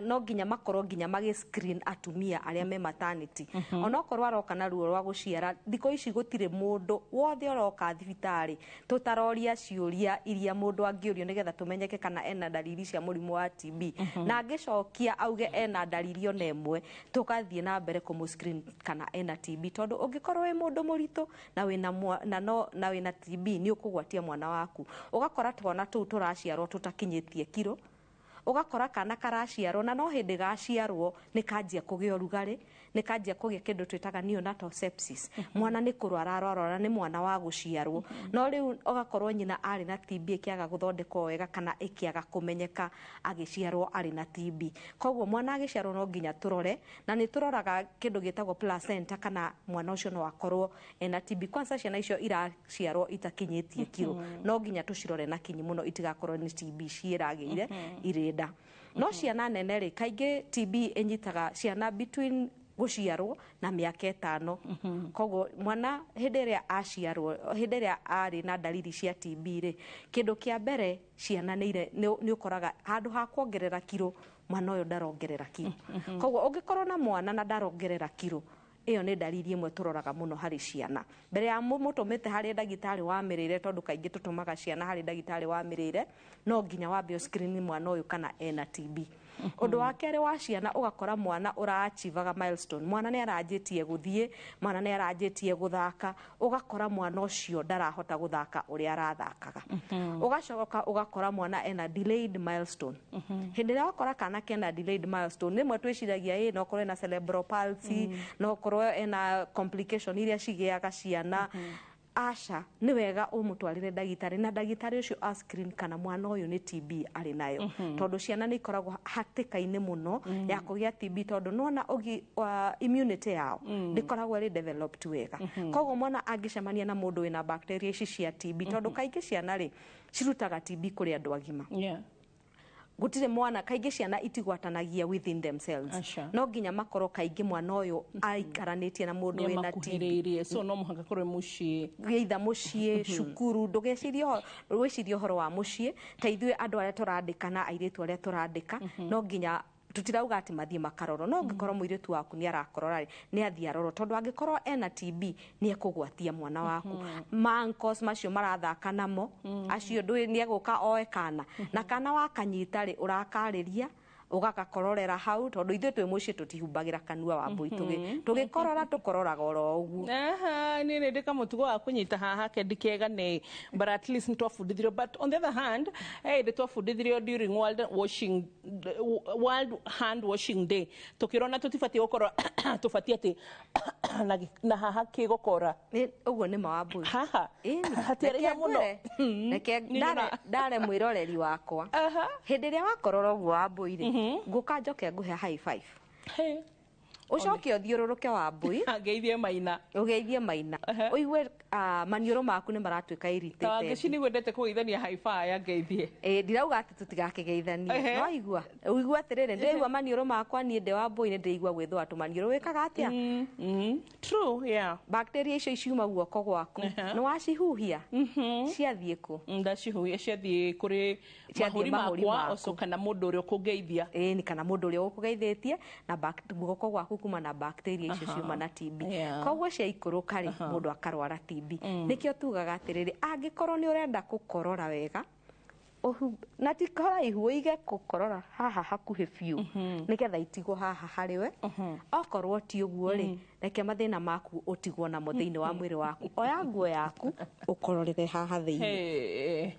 no nginya makorwo nginya magĩ screen atumia arĩa me maternity, onokorwo aroka na ruo rwa gũciara. Thikũ ici gũtirĩ mũndũ wothe ũroka thibitarĩ tũtaroria ciũria iria mũndũ angĩũrio nĩgetha tũmenyeke kana ena ndariri cia mũrimũ wa TB, na angĩcokia auge ena ndariri ona ĩmwe, tũgathiĩ na mbere kũmũ screen kana ena TB, tondũ ũngĩkorwo wĩ mũndũ mũritũ na wĩna na no na wĩna TB, nĩ ũkũgwatia mwana waku. Ũgakora twana tũu tũraciarwo tũtakinyĩtie kiro, ũgakora kana karaciarwo na no hĩndĩ gaciarwo nĩ kanjia kũgĩa ũrugarĩ, nĩ kanjia kũgĩa kĩndũ twĩtaga neonatal sepsis. Mwana nĩ kũrwara arwarora, nĩ mwana wa gũciarwo, no rĩu ũgakorwo nyina arĩ na TB ĩkĩaga gũthondekwo wega kana ĩkĩaga kũmenyeka agĩciarwo arĩ na TB. Koguo mwana agĩciarwo no nginya tũrore, na nĩ tũroraga kĩndũ gĩtagwo placenta kana mwana ũcio no akorwo ena TB. Kwanza ciana icio iraciarwo itakinyĩtie kiro, no nginya tũcirore na kinyi mũno itigakorwo nĩ TB ciĩragĩire irĩ nda. No ciana nene rĩ, kaingĩ TB ĩnyitaga ciana between gũciarwo na mĩaka 5. Koguo mwana hĩndĩ ĩrĩa aciarwo, hĩndĩ ĩrĩa arĩ na ndariri cia TB rĩ, kĩndũ kĩa mbere ciana nĩ ũkoraga handũ ha kuongerera kiro, mwana ũyũ ndarongerera kiro. Koguo ũngĩkorwo na mwana na ndarongerera kiro, ĩyo nĩ ndariri ĩmwe tũroraga mũno harĩ ciana mbere ya mũmũtũmĩte harĩ ndagĩtarĩ wa mĩrĩre, tondũ kaingĩ tũtũmaga ciana harĩ ndagĩtarĩ wa mĩrĩre, no nginya wambe screen mwana ũyũ kana ena TB. Ũndũ wa kerĩ wa ciana, ũgakora mwana ũraachivaga milestone, mwana nĩ aranjĩtie gũthiĩ, mwana nĩ aranjĩtie gũthaka, ũgakora mwana ũcio ndarahota gũthaka ũrĩa arathakaga. Ũgacoka ũgakora mwana ena delayed milestone. Hĩndĩ ĩrĩa wakora kana kena delayed milestone, rĩmwe twĩciragia ĩ no korwo ena cerebral palsy, no korwo ena complication iria cigĩaga ciana. Aca, nĩ wega ũmũtwarĩre ndagĩtarĩ na ndagĩtarĩ ũcio a screen kana mwana ũyũ nĩ TB arĩ nayo, tondũ ciana nĩ ikoragwo hatĩka-inĩ mũno ya kũgĩa TB, tondũ nĩwona immunity yao ndĩkoragwo ĩrĩ developed wega. Koguo mwana angĩcemania na mũndũ wĩna bacteria ici cia TB, tondũ kaingĩ ciana rĩ cirutaga TB kũrĩ andũ agima, gũtirĩ mwana, kaingĩ ciana itigwatanagia within themselves. Aca. No nginya makorwo kaingĩ mwana ũyũ aikaranĩtie na mũndũ Nĩ wĩna TB. Makuhĩrĩirie, so no mũhaka korwo mũciĩ. Either mũciĩ, cukuru. Ndũgecirie wĩcirie ũhoro wa mũciĩ. Ta ithuĩ andũ arĩa tũrandĩka na airĩtu arĩa tũrandĩka, no nginya, tutirauga atĩ mathiĩ makarorwo, no ũngĩkorwo mũirĩtu waku nĩ arakorora rĩ, nĩ athiĩ arorwo, tondũ angĩkorwo ena TB nĩ ekũgwatia mwana waku. Mankos macio marathaka namo acio, ndũĩ nĩ egũka oe kana na kana wakanyita rĩ, ũrakarĩria ũgagakororera hau, tondũ ithuĩ twĩ mũciĩ tũtihumbagĩra kanua wa mbũi, tũgĩkorora tũkororaga oro ũguo. Aha, niĩ nĩ ndĩ kamũtugo wa kũnyita haha ke ndikegane, but at least nĩ twabundithirio. But on the other hand, hey, nĩ twabundithirio during World Hand Washing Day, tũkĩrona tũtibatiĩ gũkorwo, tũbatiĩ atĩ na haha kĩgokora. Ũguo nĩ ma wa mbũi. Haha Ĩni, hatiarĩha reke mũno. ngwĩre, reke Nĩ ndare mwĩroreri wakwa. Hĩndĩ ĩrĩa wakorora ũguo wa mbũi rĩ, ngũka njoke ngũhe high five. Hey, Ũcoke ũthiũrũrũke wa mbũi. Ngeithie Maina. Ũgeithie Maina, ũigue maniũrũ maku nĩ maratuĩka Ta irritated. Wangeci nĩ wendete kũgeithania high five, angeithie. Ĩ, ndirauga atĩ tũtigakĩgeithanie. No igua ũigue atĩrĩrĩ, ndĩraigua maniũrũ makwa niĩ ndĩ wa mbũi, nĩ ndĩraigua gwĩthũa tũmaniũrũ. Wĩkaga atĩa? True, yeah. Bacteria icio ciuma guoko gwaku, nĩ wacihuhia, ciathiĩ kũ? Ndacihuhia ciathiĩ kũrĩ Ciathiĩ mahũri mahũri makwa maku. oco kana mũndũ ũrĩa ũkũngeithia. Ĩni, kana mũndũ ũrĩa ũkũgeithĩtie na guoko gwaku kuma na bacteria icio ciuma na TB. Koguo ciaikũrũka rĩ, mũndũ akarwara TB. Nĩkĩo tugaga atĩrĩrĩ, angĩkorwo nĩ ũrenda gũkorora wega, na ti haraihu, ũige gũkorora haha hakuhĩ biũ nĩgetha itigwo haha harĩwe. Okorwo ti ũguo rĩ, reke mathĩna maku ũtigwo namo thĩinĩ wa mwĩrĩ waku, oya nguo yaku ũkororere haha thĩinĩ. Hey.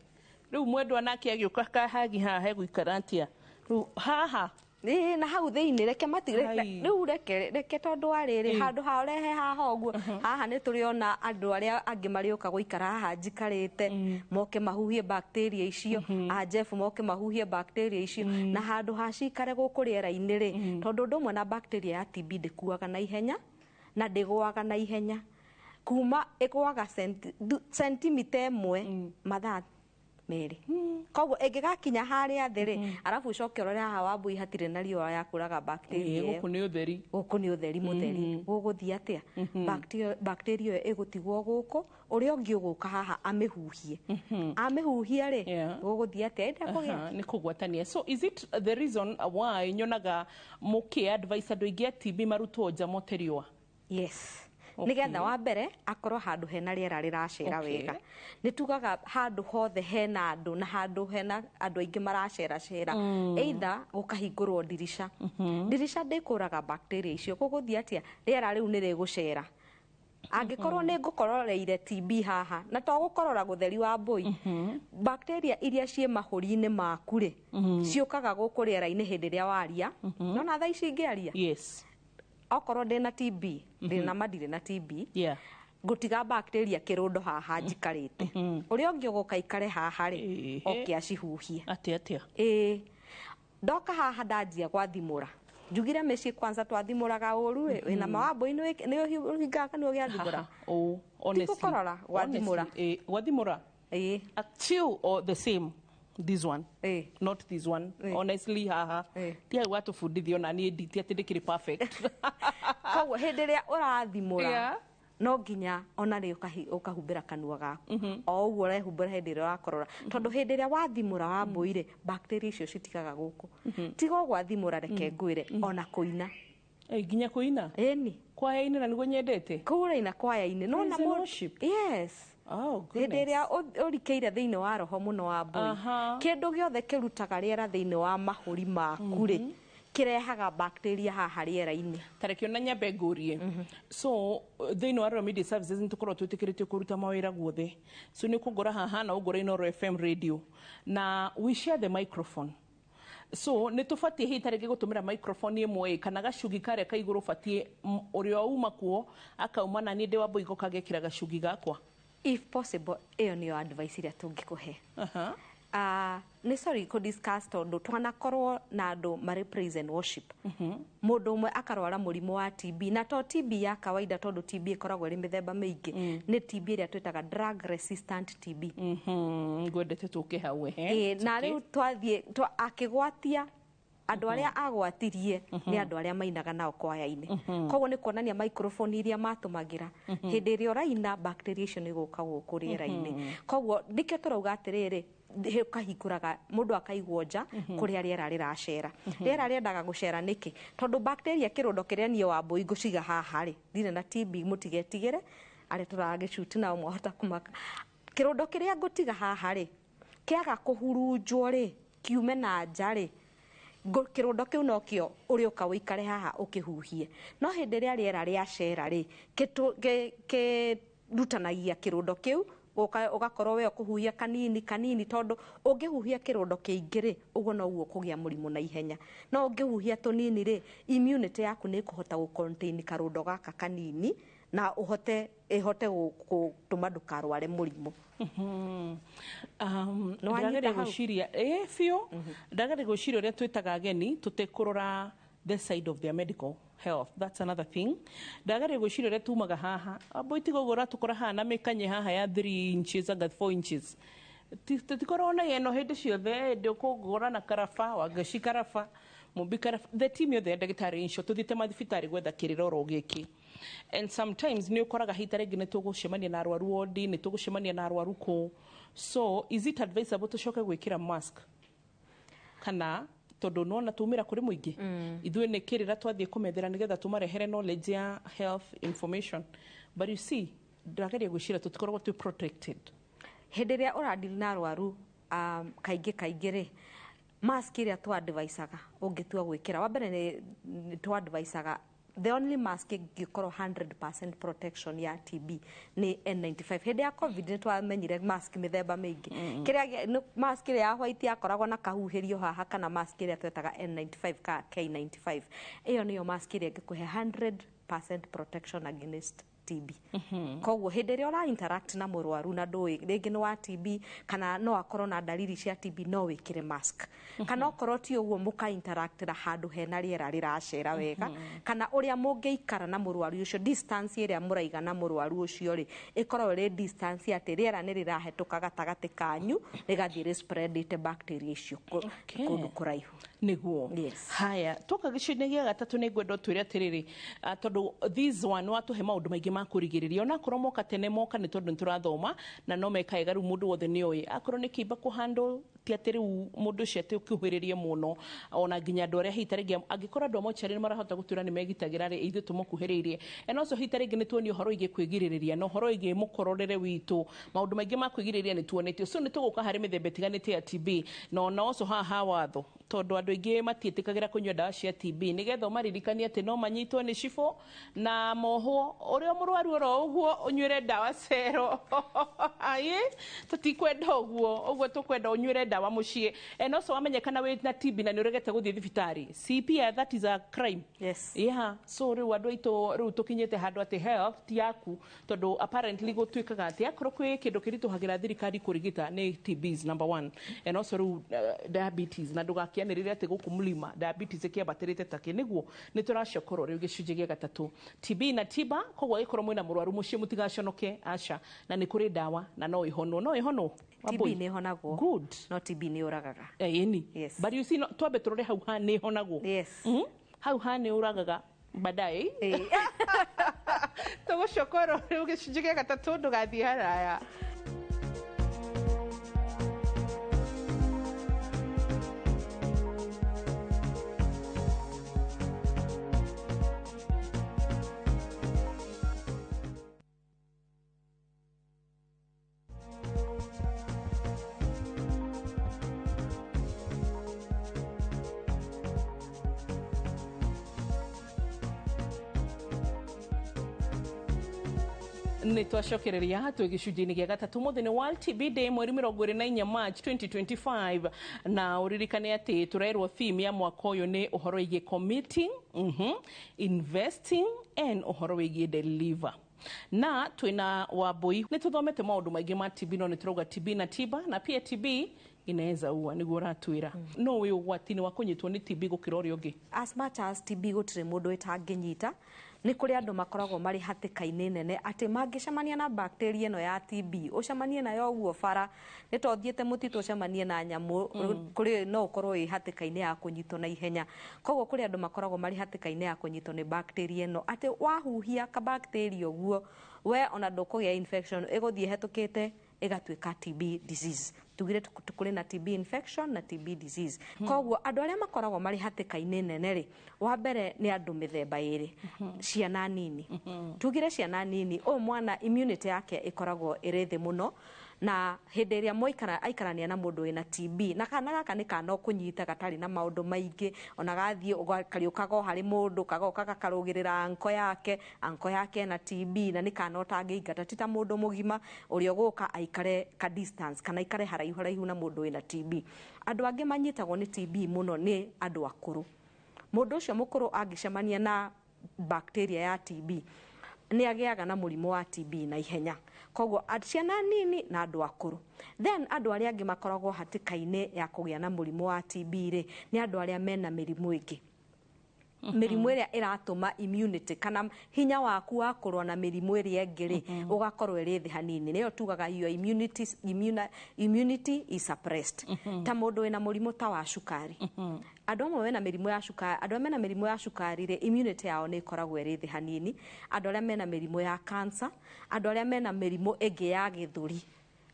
Rĩu mwendwa nake agĩũka kahagi haha hegũikara atĩa rĩu haha? Ĩĩ, na hau thĩinĩ reke mati Ai. Rĩu reke tondũ wa rĩrĩ handũ ha ũrehe haha ũguo, haha nĩ tũrĩona andũ arĩa angĩ marĩũka gũikara haha njikarĩte, moke mahuhie bacteria icio, a Jeff moke mahuhie bacteria icio, na handũ ha cikare gũkũ rĩera-inĩ rĩ, tondũ ũndũ ũmwe na bacteria ya TB ndĩkuaga na ihenya na ndĩgũaga na ihenya, kuma ĩgũaga sentimita 1 mathaa 2. Koguo ĩngĩgakinya harĩa thĩ rĩ, arabu ũcoke ũrore haha Wambui hatirĩ na riũa ya kũraga bacteria ĩyo. Gũkũ nĩ ũtheri. Gũkũ nĩ ũtheri mũtheri. Gũgũthiĩ atĩa? Bacteria ĩyo ĩgũtigwo gũkũ, ũrĩa ũngĩ ũgũka haha amĩhuhie, amĩhuhia rĩ, gũgũthiĩ atĩa? Ĩndĩ kũgĩa Aha, nĩ kũgwatania. So is it the reason why nyonaga mũkĩ advice andũ aingĩ a TB marutwo nja mote riũa? Yes. Nigetha wa mbere akorwo handũ hena rĩera rĩracera wega. Nĩ tugaga handũ hothe hena andũ na handũ hena andũ aingĩ maraceracera, either gũkahingũrwo ndirica. Ndirica ndĩkũraga bacteria icio. Gũgũthiĩ atĩa? Rĩera rĩu nĩ rĩgũcera. Angĩkorwo nĩ ngũkororeire TB haha na to gũkorora gũtheri wa mbũi, bacteria iria ciĩ mahũri-inĩ maku rĩ, ciũkaga gũkũ rĩera-inĩ hĩndĩ ĩrĩa waria. Nona thaa ici ingĩaria, okorwo ndĩna TB, ndĩna ma ndirĩ na TB, ngũtiga bacteria kĩrũndo haha njikarĩte, ũrĩa ũngĩ ũgũka ikare haha rĩ, oke acihuhie. Atĩa atĩa? Ĩĩ, ndoka haha ndanjia gwathimũra, njugire mĩciĩ kwanza twathimũraga ũru ĩ, wĩna mawambũi nĩ ũhingaga kanua gĩathimũra. Haha, oh, honestly. Gũkorora, gwathimũra. Honestly, gwathimũra. Ĩĩ. Two or the same, this one? Ĩĩ. Not this one. Honestly, haha ti hau watũbundithia, ona niĩ nditi atĩ ndĩkĩrĩ perfect. Koguo hĩndĩ ĩrĩa ũrathimũra, no nginya ona rĩ ũkahumbĩra kanua gaku o ũguo ũrehumbĩra hĩndĩ ĩrĩa ũrakorora, tondũ hĩndĩ ĩrĩa wathimũra Wambũi rĩ, bacteria icio citigaga gũkũ. Tiga ũgwathimũra, reke ngwĩre, ona kũina. Nginya kũina? Ĩni. Kwaya-inĩ, na nĩguo nyendete. Kũraina kwaya-inĩ no na Praise and worship. Yes. Oh, Hĩndĩ goodness. ĩrĩa ũrikĩire thĩinĩ wa roho mũno wa mbũi, kĩndũ gĩothe kĩrutaga rĩera thĩinĩ wa mahũri maku rĩ, kĩrehaga bacteria haha rĩera-inĩ. Tareke ona nyambe ngũrie. So thĩinĩ wa Royal Media Services nĩ tũkoragwo twĩtĩkĩrĩtio kũruta mawĩra guothe, so nĩ ũkũngora haha na ũngore Inooro FM radio na we share the microphone, so nĩ tũbatiĩ hihi tarĩngĩ gũtũmĩra microphone ĩmwe ĩ, kana gacugi karĩa ka igũrũ batiĩ ũrĩa uma kuo akauma na niĩ ndĩ wa Mbũi ngoka ngekĩra gacugi gakwa? If possible, ĩyo nĩyo advice ĩrĩa tũngĩkũhe. Nĩ sorry kũ discuss, tondũ twanakorwo na andũ marĩ praise and worship, mũndũ ũmwe akarwara mũrimũ wa TB, na to TB ya kawaida, tondũ TB ĩkoragwo ĩrĩ mĩthemba mĩingĩ, nĩ TB ĩrĩa twĩtaga drug resistant TB. Ngwendete tũke hau ehe. Ĩĩ, na rĩu twathiĩ akĩgwatia andũ arĩa agwatirie nĩ andũ arĩa mainaga nao kwaya-inĩ. Koguo nĩ kuonania microphone iria matũmagĩra hĩndĩ ĩrĩa ũraina, bacteria icio nĩ gũka gũkũ rĩera-inĩ. Koguo nĩkĩo tũrauga atĩrĩrĩ, ũkahingũraga mũndũ akaigwo nja kũrĩa rĩera rĩracera. Rĩera rĩendaga gũcera nĩkĩ? Tondũ bacteria kĩrũndo kĩrĩa niĩ Wambũi ngũciga haha rĩ, ndirĩ na TB, mũtigetigĩre arĩa tũragĩcuti nao mwahota kũmaka. Kĩrũndo kĩrĩa ngũtiga haha rĩ, kĩaga kũhurunjwo rĩ, kiume na nja rĩ, kĩrũndo kĩu nokĩo ũrĩũka ũikare haha ũkĩhuhie. No hĩndĩ ĩrĩa rĩera rĩacera rĩ, kĩrutanagia kĩrũndo kĩu, ũgakorwo we ũkũhuhia kanini kanini, tondũ ũngĩhuhia kĩrũndo kĩingĩ rĩ, ũguo noguo ũkũgĩa mũrimũ na ihenya. No ũngĩhuhia tũnini rĩ, immunity yaku nĩ ĩkũhota gũ contain karũndo gaka kanini na ũhote ĩhote gũtũma ndũkarware mũrimũ. Nĩ wanyita Ndĩrageria hau? Gwĩciria ĩ biũ, ndĩrageria gwĩciria ũrĩa twĩtaga ageni tũtekũrora the side of their medical health, that's another thing. Ndĩrageria gwĩciria ũrĩa tumaga haha amboi, tiga ũguo ũratũkora haha na mĩkanye haha ya 3 inches anga 4 inches. Tũtikoragwo na ĩno hĩndĩ ciothe, hĩndĩ ũkũgũra na karaba wangeci, karaba mũmbi, karaba, the team yothe ya ndagĩtarĩ icio tũthiĩte mathibitarĩ gwetha kĩrĩra oro gĩkĩ. And sometimes nĩ ũkoraga hita rĩngĩ nĩ tũgũcemania na arwaru wodi, nĩ tũgũcemania na arwaru kũ. So is it advisable tũcoke gwĩkĩra mask, kana tondũ nona tumĩra kũrĩ mũingĩ, ithuĩ nĩ kĩrĩra twathiĩ kũmethera nĩgetha tũmarehere knowledge ya health information? But you see, ndĩrageria gwĩciria tũtikoragwo twĩ protected. Hĩndĩ ĩrĩa ũradili na arwaru, kaingĩ kaingĩ rĩ, mask ĩrĩa tũ advisaga ũngĩtua gwĩkĩra, wa mbere nĩ tũ advisaga The only mask ĩngĩkorwo 100% protection ya TB nĩ N95. Hĩndĩ ya COVID nĩ twamenyire mask mĩthemba mĩingĩ. Kĩrĩa mask ĩrĩa ya white yakoragwo na kahuhĩrio haha, kana mask ĩrĩa twetaga N95 ka K95, ĩyo nĩyo mask ĩrĩa ĩngĩkũhe 100% protection against TB. Koguo hĩndĩ ĩrĩa ũra interact na mũrwaru na ndũĩ rĩngĩ nĩ wa TB kana no akorwo na dalili cia TB, no wĩkĩre mask. Kana okorwo ti ũguo, mũka interactĩra handũ hena rĩera rĩracera wega, kana ũrĩa mũngĩikara na mũrwaru ũcio, distance ĩrĩa mũraiga na mũrwaru ũcio rĩ, ĩkorwo ĩrĩ distance atĩ rĩera nĩ rĩrahetũka gatagatĩ kanyu rĩgathiĩ rĩ spreadĩte bacteria icio kũndũ kũraihu. Niguo. Yes. Haya, toka gĩcunjĩ gĩa gatatũ, nĩ ngwenda ũtwĩre atĩrĩrĩ, tondũ this one watũhe maũndũ maingĩ ma kũrigĩrĩria, onakorwo moka tene moka nĩ tondũ nĩ tũrathoma na no meka wega. Rĩu mũndũ wothe nĩ oĩ akorwo nĩ kĩimba kũhandwo, ti atĩ rĩu mũndũ ũcio atĩ ũkĩũhĩrĩrie mũno, ona nginya andũ arĩa hihi ta rĩngĩ angĩkorwo andũ a mocarĩ nĩ marahota gũtwĩra nĩ megitagĩra rĩ, ithuĩ tũmũkuhĩrĩirie. And also hihi ta rĩngĩ nĩ tuonie ũhoro wĩgiĩ kwĩgirĩrĩria na ũhoro wĩgiĩ mũkororere witũ, maũndũ maingĩ ma kwĩgirĩrĩria nĩ tuonetio. So nĩ tũgũka harĩ mĩthemba ĩtiganĩte ya TB na ona also haha ha watho, tondũ andũ aingĩ matiĩtĩkagĩra kũnyua ndawa cia TB, nĩgetha ũmaririkanie atĩ no manyitwo nĩ cibũ na mohwo ũrĩa mũrwaru oro ũguo ũnyuĩre ndawa cero. Aĩ, tũtikwenda ũguo, ũguo tũkwenda ũnyuĩre ndawa mũciĩ. And also wamenyekana wĩ na TB na nĩ ũregete gũthiĩ thibitarĩ, CPR, that is a crime. Yes. Yeah, so rĩu andũ aitũ, rĩu tũkinyĩte handũ atĩ health ti yaku, tondũ apparently gũtuĩkaga atĩ akorwo kwĩ kĩndũ kĩritũhagĩra thirikari kũrigita nĩ TB is number one, and also rĩu diabetes, na ndũgakĩanĩrĩre atĩ gũkũ mlima diabetes ĩkĩambatĩrĩte takĩ. Nĩguo nĩ tũracokorwo rĩu gĩcunjĩ gĩa gatatũ, TB na tiba. Koguo angĩkorwo mwĩna mũrwaru mũciĩ, mũtigaconoke, aca, na nĩ kũrĩ ndawa na no ĩhonwo, no ĩhonwo. TB nĩ ĩhonagwo. Good. No TB nĩ ũragaga. Ĩni. Yes. But you see, no, twambe tũrore hau ha nĩ ĩhonagwo. Yes. Hau ha nĩ ũragaga baadaye. Tũgũcokorwo rĩu gĩcunjĩ gĩa gatatũ, ndũgathiĩ haraya. Nĩ twacokereria twĩ gĩcunjĩ-inĩ gĩa gatatũ. Mũthĩ nĩ World TB Day, mweri 24 March 2025, na ũririkane atĩ tũrerwo theme ya mwaka ũyũ nĩ ũhoro wĩgiĩ committing, investing and ũhoro wĩgiĩ deliver. Na twĩna Wambui, nĩ tũthomete maũndũ maingĩ ma TB, no nĩ tũrauga TB na tiba, na pia TB inaweza ua, nĩguo ũratwĩra. No wĩ ũgwati-inĩ wa kũnyitwo nĩ TB gũkĩra ũrĩa ũngĩ? As much as TB gũtirĩ mũndũ ĩtangĩnyita, nĩ kũrĩ andũ makoragwo marĩ hatĩka-inĩ nene atĩ mangĩcemania na bacteria ĩno ya TB, ũcemanie nayo ũguo bara, nĩ ta ũthiĩte mũtitũ ũcemanie na nyamũ, kũrĩ no ũkorwo wĩ hatĩka-inĩ ya kũnyitwo na ihenya. Koguo kũrĩ andũ makoragwo marĩ hatĩka-inĩ ya kũnyitwo nĩ bacteria ĩno, atĩ wahuhia ka bacteria ũguo, we ona ndũkũgĩa infection, ĩgũthiĩ ĩhetũkĩte ĩgatuĩka TB disease. Tugire kũrĩ na TB infection na TB disease. Koguo andũ arĩa makoragwo marĩ hatĩka-inĩ nene rĩ, wa mbere nĩ andũ mĩthemba ĩrĩ. Ciana nini. Tugire ciana nini, ũyũ mwana immunity yake ĩkoragwo ĩrĩ thĩ mũno, na hĩndĩ ĩrĩa mwaikara aikarania na mũndũ wĩna TB, na kana gaka nĩ kana ũkũnyita gatarĩ na maũndũ maingĩ, ona gathiĩ kariũkaga o harĩ mũndũ, kagoka gakarũgĩrĩra anko yake, anko yake ena TB, na nĩ kana ũtangĩingata, ti ta mũndũ mũgima ũrĩa ũgũka aikare ka distance kana aikare haraihu haraihu na mũndũ wĩna TB. Andũ angĩ manyitagwo nĩ TB mũno nĩ andũ akũrũ. Mũndũ ũcio mũkũrũ angĩcemania na bacteria ya TB, nĩ agĩaga na mũrimũ wa TB na ihenya. Koguo ciana nini na andũ akũrũ. Then andũ arĩa angĩ makoragwo hatĩka-inĩ ya kũgĩa na mũrimũ wa TB rĩ, nĩ andũ arĩa mena mĩrimũ ĩngĩ, mĩrimũ ĩrĩa ĩratũma immunity kana hinya waku wa kũrũa na mĩrimũ ĩrĩa ĩngĩ rĩ, ũgakorwo ĩrĩ thĩ hanini, nĩyo tugaga your immunity is suppressed. Ta mũndũ wĩna mũrimũ ta wa cukari, andũ amwe mena mĩrimũ ya cukari, andũ arĩa mena mĩrimũ ya cukari rĩ, immunity yao nĩ ĩkoragwo ĩrĩ thĩ hanini. Andũ arĩa mena mĩrimũ ya cancer, andũ arĩa mena mĩrimũ ĩngĩ ya gĩthũri,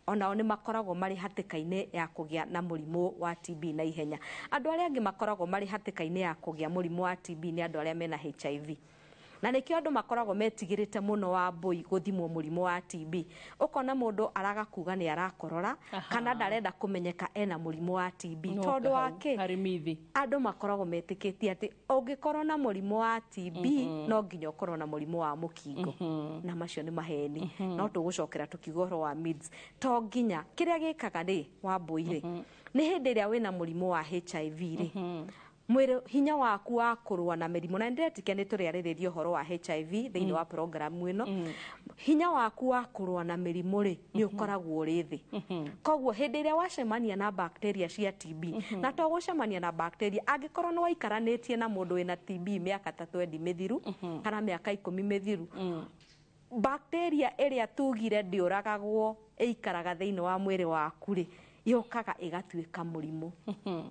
onao nĩ makoragwo marĩ hatĩka-inĩ ya kũgĩa na mũrimũ wa TB na ihenya. Andũ arĩa angĩ makoragwo marĩ hatĩka-inĩ ya kũgĩa mũrimũ wa TB nĩ andũ arĩa mena HIV. Na nĩkĩo andũ makoragwo metigĩrĩte mũno Wambũi gũthimwo mũrimũ wa TB. Ũkona mũndũ araga kuga nĩ arakorora kana ndarenda kũmenyeka ena mũrimũ wa TB. Tondũ wa kĩ? Harĩ mithi. Andũ makoragwo metĩkĩtie atĩ ũngĩkorwo na mũrimũ wa TB no nginya ũkorwo na mũrimũ wa mũkingo. Na macio nĩ maheni. No tũgũcokera tũkiuga ũhoro wa MIDS. To nginya kĩrĩa gĩkaga rĩ Wambũi rĩ, nĩ hĩndĩ ĩrĩa wĩna mũrimũ wa HIV rĩ, mwĩrĩ hinya waku wa kũrũa na mĩrimũ, na nĩndĩretĩkia nĩ tũrĩarĩrĩria ũhoro wa HIV thĩinĩ wa programu ĩno, hinya waku wa kũrũa na mĩrimũ rĩ nĩ ũkoragwo ũrĩ thĩ. Koguo hĩndĩ ĩrĩa wacemania na bacteria cia TB, na to gũcemania na bacteria, angĩkorwo nĩ waikaranĩtie na mũndũ wĩna TB mĩaka ta 20 mĩthiru kana mĩaka 10 mĩthiru, bacteria ĩrĩa tugire ndĩũragagwo ĩikaraga thĩinĩ wa mwĩrĩ waku rĩ, yũkaga ĩgatuĩka mũrimũ.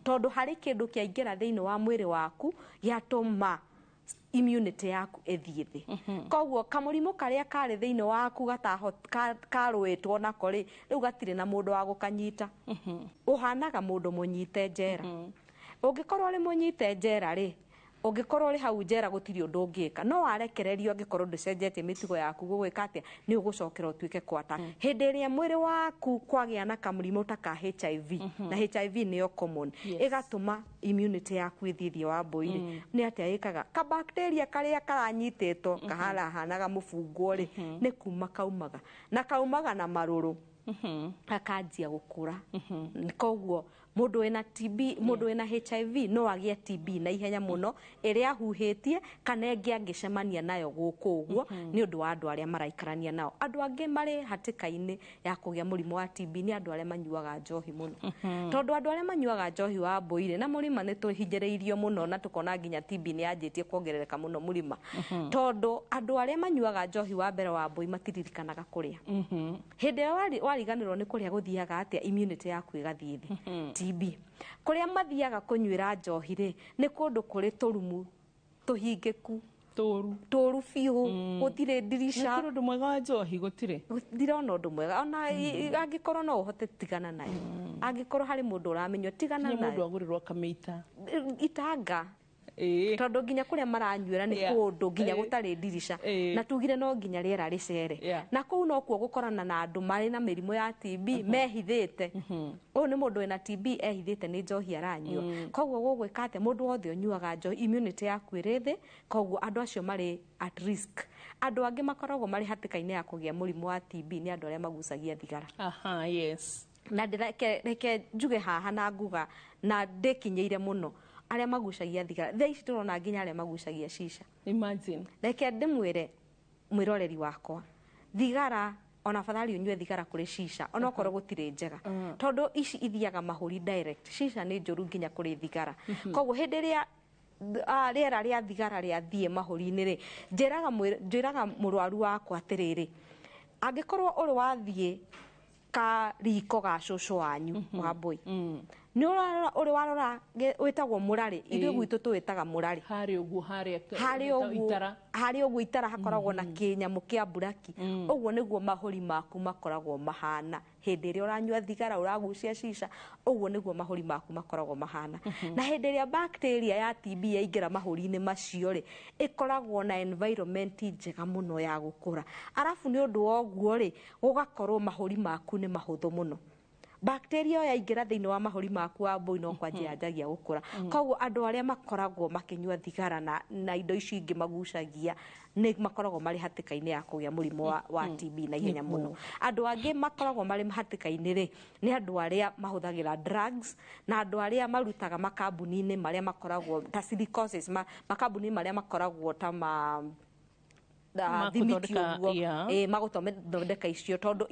Tondũ harĩ kĩndũ kĩaingĩra thĩinĩ wa mwĩrĩ waku gĩatũma immunity yaku ĩthiĩ thĩ. Koguo kamũrimũ karĩa karĩ thĩinĩ waku karũĩtwo nako rĩ, rĩu gatirĩ na mũndũ wa gũkanyita. Ũhanaga mũndũ mũnyite njera. Ũngĩkorwo ũrĩ mũnyite njera rĩ, ũngĩkorwo ũrĩ hau njera gũtirĩ ũndũ ũngĩka, no warekererio angĩkorwo ndũcenjetie mĩtugo yaku gũgwĩka atĩa, nĩ ũgũcokera ũtuĩke kwata. Hĩndĩ ĩrĩa mwĩrĩ waku kwagĩa na kamũrimũ ta ka HIV, na HIV nĩyo common, ĩgatũma immunity yaku ĩthiĩ thĩ Wambũi rĩ, nĩ atĩa ĩkaga? Ka bacteria karĩa karanyitĩtwo kaharahanaga mũbungwo rĩ, nĩ kuma kaumaga, na kaumaga na marũrũ, gakanjia gũkũra. Koguo mũndũ wĩna TB, mũndũ wĩna HIV no agĩe TB na ihenya mũno ĩrĩa ahuhĩtie kana ĩngĩ angĩcemania nayo gũkũ ũguo nĩ ũndũ wa andũ arĩa maraikarania nao. Andũ angĩ marĩ hatĩka-inĩ ya kũgĩa mũrimũ wa TB nĩ andũ arĩa manyuaga njohi mũno. Tondũ andũ arĩa manyuaga njohi Wambũi rĩ, na mũrima nĩ tũhinyĩrĩirio mũno na tũkona nginya TB nĩ yanjĩtie kuongerereka mũno mũrima. Tondũ andũ arĩa manyuaga njohi wa mbere Wambũi matiririkanaga kũrĩa. Hĩndĩ ĩrĩa wariganĩrwo nĩ kũrĩa gũthiaga atĩa, immunity yaku ĩgathiĩ thĩ. TB. Kũrĩa mathiaga kũnyuĩra njohi rĩ, nĩ kũndũ kũrĩ tũrumu tũhingĩku, tũru tũru biũ, gũtirĩ ndirica. Nĩ kũrĩ ũndũ mwega wa njohi? Gũtirĩ. Ndirona ũndũ mwega ona angĩkorwo no ũhote tigana nayo. Angĩkorwo harĩ mũndũ ũramĩnyua tigana nayo. Mũndũ agũrĩrwo akamĩita. Itanga. Tondũ nginya kũrĩa maranyuĩra nĩ kũndũ nginya gũtarĩ ndirica, na tugire no nginya rĩera rĩcere, na kũu nokuo gũkorana na andũ marĩ na mĩrimũ ya TB mehithĩte. Ũyũ nĩ mũndũ wĩna TB ehithĩte nĩ njohi aranyua. Koguo gũgwĩka atĩa? Mũndũ wothe ũnyuaga njohi immunity yaku ĩrĩ thĩ, koguo andũ acio marĩ at risk. Andũ angĩ makoragwo marĩ hatĩka-inĩ ya kũgĩa mũrimũ wa TB nĩ andũ arĩa magucagia thigara. Aha, yes. Na reke njuge haha na nguga na ndĩkinyĩire mũno arĩa magucagia thigara. Thaa ici tũrona nginya arĩa magucagia shisha. Imagine. Reke ndĩmwĩre mwĩroreri wakwa, thigara ona afadhali unyue thigara kũrĩ shisha ona okorwo gũtirĩ njega, tondũ ici ithiaga mahũri direct. Shisha nĩ njũru nginya kũrĩ thigara. Koguo hĩndĩ ĩrĩa rĩera rĩa thigara rĩathiĩ mahũri-inĩ rĩ, njĩraga mũrwaru wakwa atĩrĩrĩ, angĩkorwo ũrĩ wathiĩ ka riko ga cũcũ wanyu Wambũi, nĩ ũrĩ warora wĩtagwo mũrarĩ, ithuĩ gwitũ tũwĩtaga mũrarĩ. Harĩ ũguo, harĩa itara. Harĩ ũguo itara hakoragwo na kĩnyamũ kĩa mburaki. Ũguo nĩguo mahũri maku makoragwo mahana hĩndĩ ĩrĩa ũranyua thigara, ũragucia shisha, ũguo nĩguo mahũri maku makoragwo mahana. Na hĩndĩ ĩrĩa bacteria ya TB yaingĩra mahũri-inĩ macio rĩ, ĩkoragwo na environment njega mũno ya gũkũra. Arabu nĩ ũndũ wa ũguo rĩ, gũgakorwo mahũri maku nĩ mahũthũ mũno. Bacteria yaingĩra thĩinĩ wa mahũri maku Wambũi no kwanjia yanjagia gũkũra. Koguo andũ arĩa makoragwo makĩnyua thigara na indo icio ingĩ magucagia nĩ makoragwo marĩ hatĩka-inĩ ya kũgĩa mũrimũ wa TB na ihenya mũno. Andũ angĩ makoragwo marĩ hatĩka-inĩ rĩ, nĩ andũ arĩa mahũthagĩra drugs na andũ arĩa marutaga makambuni-inĩ marĩa makoragwo ta silicosis, makambuni marĩa makoragwo ta ma thimiti ũguo, magũthondeka icio, tondũ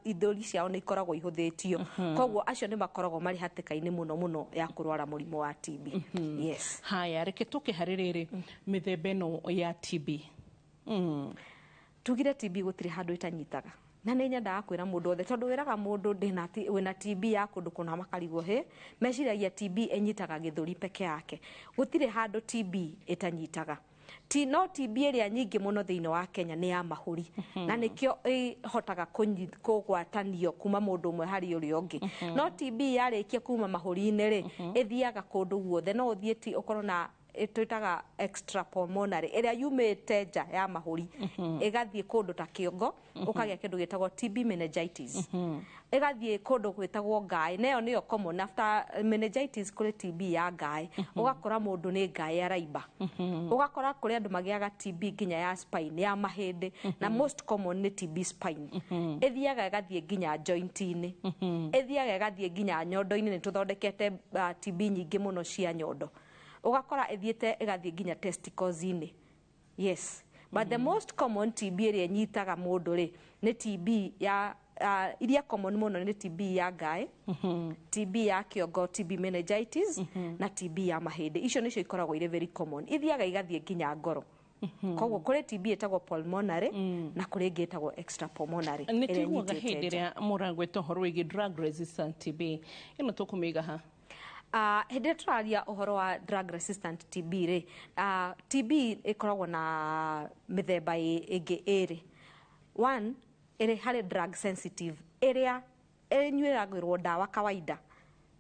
ithũri ciao nĩ ikoragwo ihũthĩtio. Koguo acio nĩ makoragwo marĩ hatĩka-inĩ mũno mũno ya kũrwara mũrimũ wa TB. Yes. Haya, reke tũke harĩ rĩrĩ mĩthemba ĩno ya TB. Tugire TB gũtirĩ handũ ĩtanyitaga. Na nĩ nyendaga kwĩra mũndũ othe, tondũ wĩraga mũndũ wĩna TB ya kũndũ kũna makarigwo hĩ, meciragia TB ĩnyitaga gĩthũri peke yake. Gũtirĩ handũ TB ĩtanyitaga. No TB ĩrĩa nyingĩ mũno thĩinĩ wa Kenya nĩ ya mahũri, na nĩkĩo ĩhotaga kũgwatanio kuma mũndũ ũmwe harĩ ũrĩa ũngĩ. No TB yarĩkia kuma mahũri-inĩ rĩ, ĩthiaga kũndũ guothe. No ũthiĩ ũkorwo na Twĩtaga extrapulmonary, ĩrĩa yumĩte nja ya mahũri ĩgathiĩ kũndũ ta kĩongo, ũkagĩa kĩndũ gĩtagwo TB meningitis. Ĩgathiĩ kũndũ gwĩtagwo ngaĩ, nayo nĩyo common. After meningitis kũrĩ TB ya ngaĩ, ũgakora mũndũ nĩ ngaĩ araimba. Ũgakora kũrĩ andũ magĩaga TB nginya ya spine, ya mahĩndĩ, na most common nĩ TB spine. Ĩthiaga ĩgathiĩ nginya joint-inĩ, ĩthiaga ĩgathiĩ nginya nyondo-inĩ. Nĩ tũthondekete TB nyingĩ mũno cia nyondo. Ũgakora ĩthiĩte ĩgathiĩ nginya testicles-inĩ. Yes, but the most common TB ĩrĩa ĩnyitaga mũndũ rĩ, nĩ TB ya iria common mũno nĩ TB ya ngaĩ, TB ya kĩongo, TB meningitis, na TB ya mahĩndĩ. Icio nĩcio ikoragwo irĩ very common. Ithiaga igathiĩ nginya ngoro. Koguo kũrĩ TB ĩtagwo pulmonary na kũrĩ ĩngĩ ĩtagwo extrapulmonary, Nĩ ĩrĩa tuiguaga ĩnyitĩte hĩndĩ nja. ĩrĩa mũragweta ũhoro wĩgiĩ drug resistant TB, ĩno tũkũmĩiga ha? Hĩndĩ ĩrĩa tũraria ũhoro wa drug resistant TB rĩ, TB ĩkoragwo na mĩthemba ĩngĩ ĩrĩ. One ĩrĩ harĩ drug sensitive, ĩrĩa ĩnyuĩragĩrwo ndawa kawaida,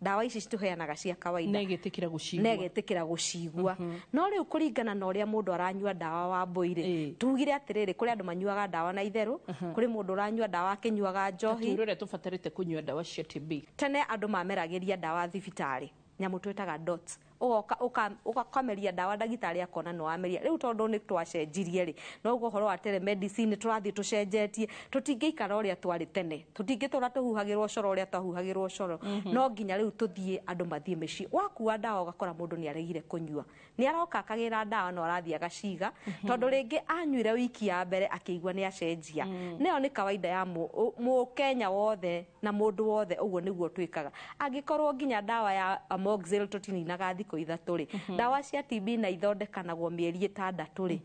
ndawa ici citũheanaga cia kawaida, Na ĩgĩtĩkĩra gũcigua. Na ĩgetĩkĩra gũcigua. No rĩu kũringana na ũrĩa mũndũ aranyua ndawa wa mbũirĩ, tugire atĩrĩrĩ, kũrĩ andũ manyuaga ndawa na itherũ, kũrĩ mũndũ ũranyua ndawa akĩnyuaga njohi. Twĩre ũrĩa tũbatarĩte kũnyua ndawa cia TB. Tene andũ mameragĩria ndawa thibitarĩ, nyamũ twĩtaga dots. Ũgoka ũkameria ndawa, ndagĩtarĩ akona nĩ wameria. Rĩu tondũ nĩ twacenjirie rĩ, noguo ũhoro wa telemedicine tũrathiĩ tũcenjetie. Tũtingĩikara ũrĩa twarĩ tene, tũtingĩtũra tũhuhagĩrwo coro ũrĩa twahuhagĩrwo coro. No nginya rĩu tũthiĩ, andũ mathiĩ mĩciĩ. Wakua ndawa, ũgakora mũndũ nĩ aregire kũnyua, nĩ aroka akagĩra ndawa no arathiĩ agaciga, tondũ rĩngĩ anyuire wiki ya mbere akĩigua nĩ acenjia. Nayo nĩ kawaida ya mũkenya wothe na mũndũ wothe, ũguo nĩguo twĩkaga. Angĩkorwo nginya ndawa ya amoxil tũtininaga thikũ 3 rĩ, ndawa cia TB na ithondekanagwo mĩeri 6 rĩ,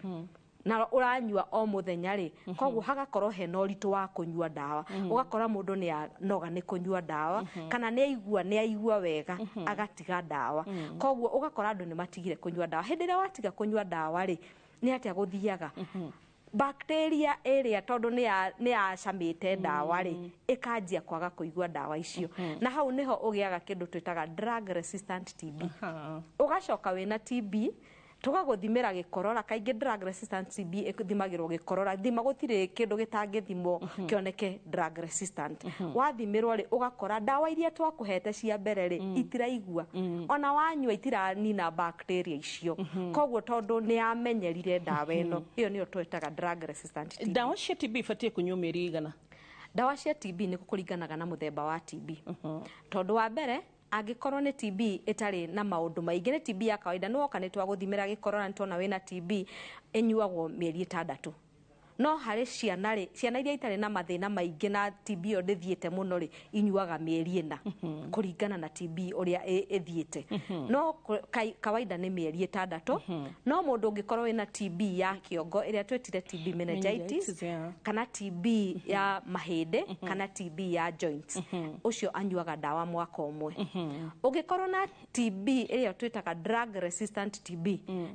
na ũranyua o mũthenya rĩ, koguo hagakorwo hena ũritũ wa kũnyua ndawa. Ũgakora mũndũ nĩ anoga nĩ kũnyua ndawa, kana nĩ aigua wega agatiga ndawa. Koguo ũgakora andũ nĩ matigire kũnyua ndawa. Hĩndĩ ĩrĩa watiga kũnyua ndawa rĩ, nĩ atĩa gũthiaga? Bacteria ĩrĩa tondũ nĩ yacamĩte ndawa rĩ, ĩkanjia kwaga kũigua ndawa icio, na hau nĩho ũgĩaga kĩndũ twĩtaga drug resistant TB. Ũgacoka wĩna TB, tũgagũthimĩra gĩkorora. Kaingĩ drug resistant TB ĩthimagĩrwo gĩkorora. Thima, gũtirĩ kĩndũ gĩtangĩthimwo kĩoneke drug resistant. Wathimĩrwo rĩ, ũgakora ndawa iria twakũhete cia mbere rĩ, itiraigua, ona wanyua itiranina bacteria icio. Koguo tondũ nĩ yamenyerire ndawa ĩno, ĩyo nĩyo twĩtaga drug resistant TB. Ndawa cia TB ibatiĩ kũnyuo mĩeri igana? Ndawa cia TB nĩ kũringanaga na mũthemba wa TB, tondũ wa mbere angĩkorwo nĩ TB ĩtarĩ na maũndũ maingĩ, nĩ TB ya kawaida, nĩ woka nĩ twagũthimĩra gĩkorora, nĩ tuona wĩna TB, ĩnyuagwo mĩeri 6. No harĩ ciana rĩ, ciana iria itarĩ na mathĩna maingĩ na TB ĩyo ndĩthiĩte mũno rĩ, inyuaga mĩeri 4, kũringana na TB ũrĩa ĩthiĩte. No kawaida nĩ mĩeri 6. No mũndũ ũngĩkorwo wĩna TB ya kĩongo, ĩrĩa twĩtire TB meningitis, Meningitis, yeah. kana TB ya mahĩndĩ, kana TB ya joints, ũcio anyuaga ndawa mwaka ũmwe. Ũngĩkorwo na TB ĩrĩa twĩtaga drug resistant TB,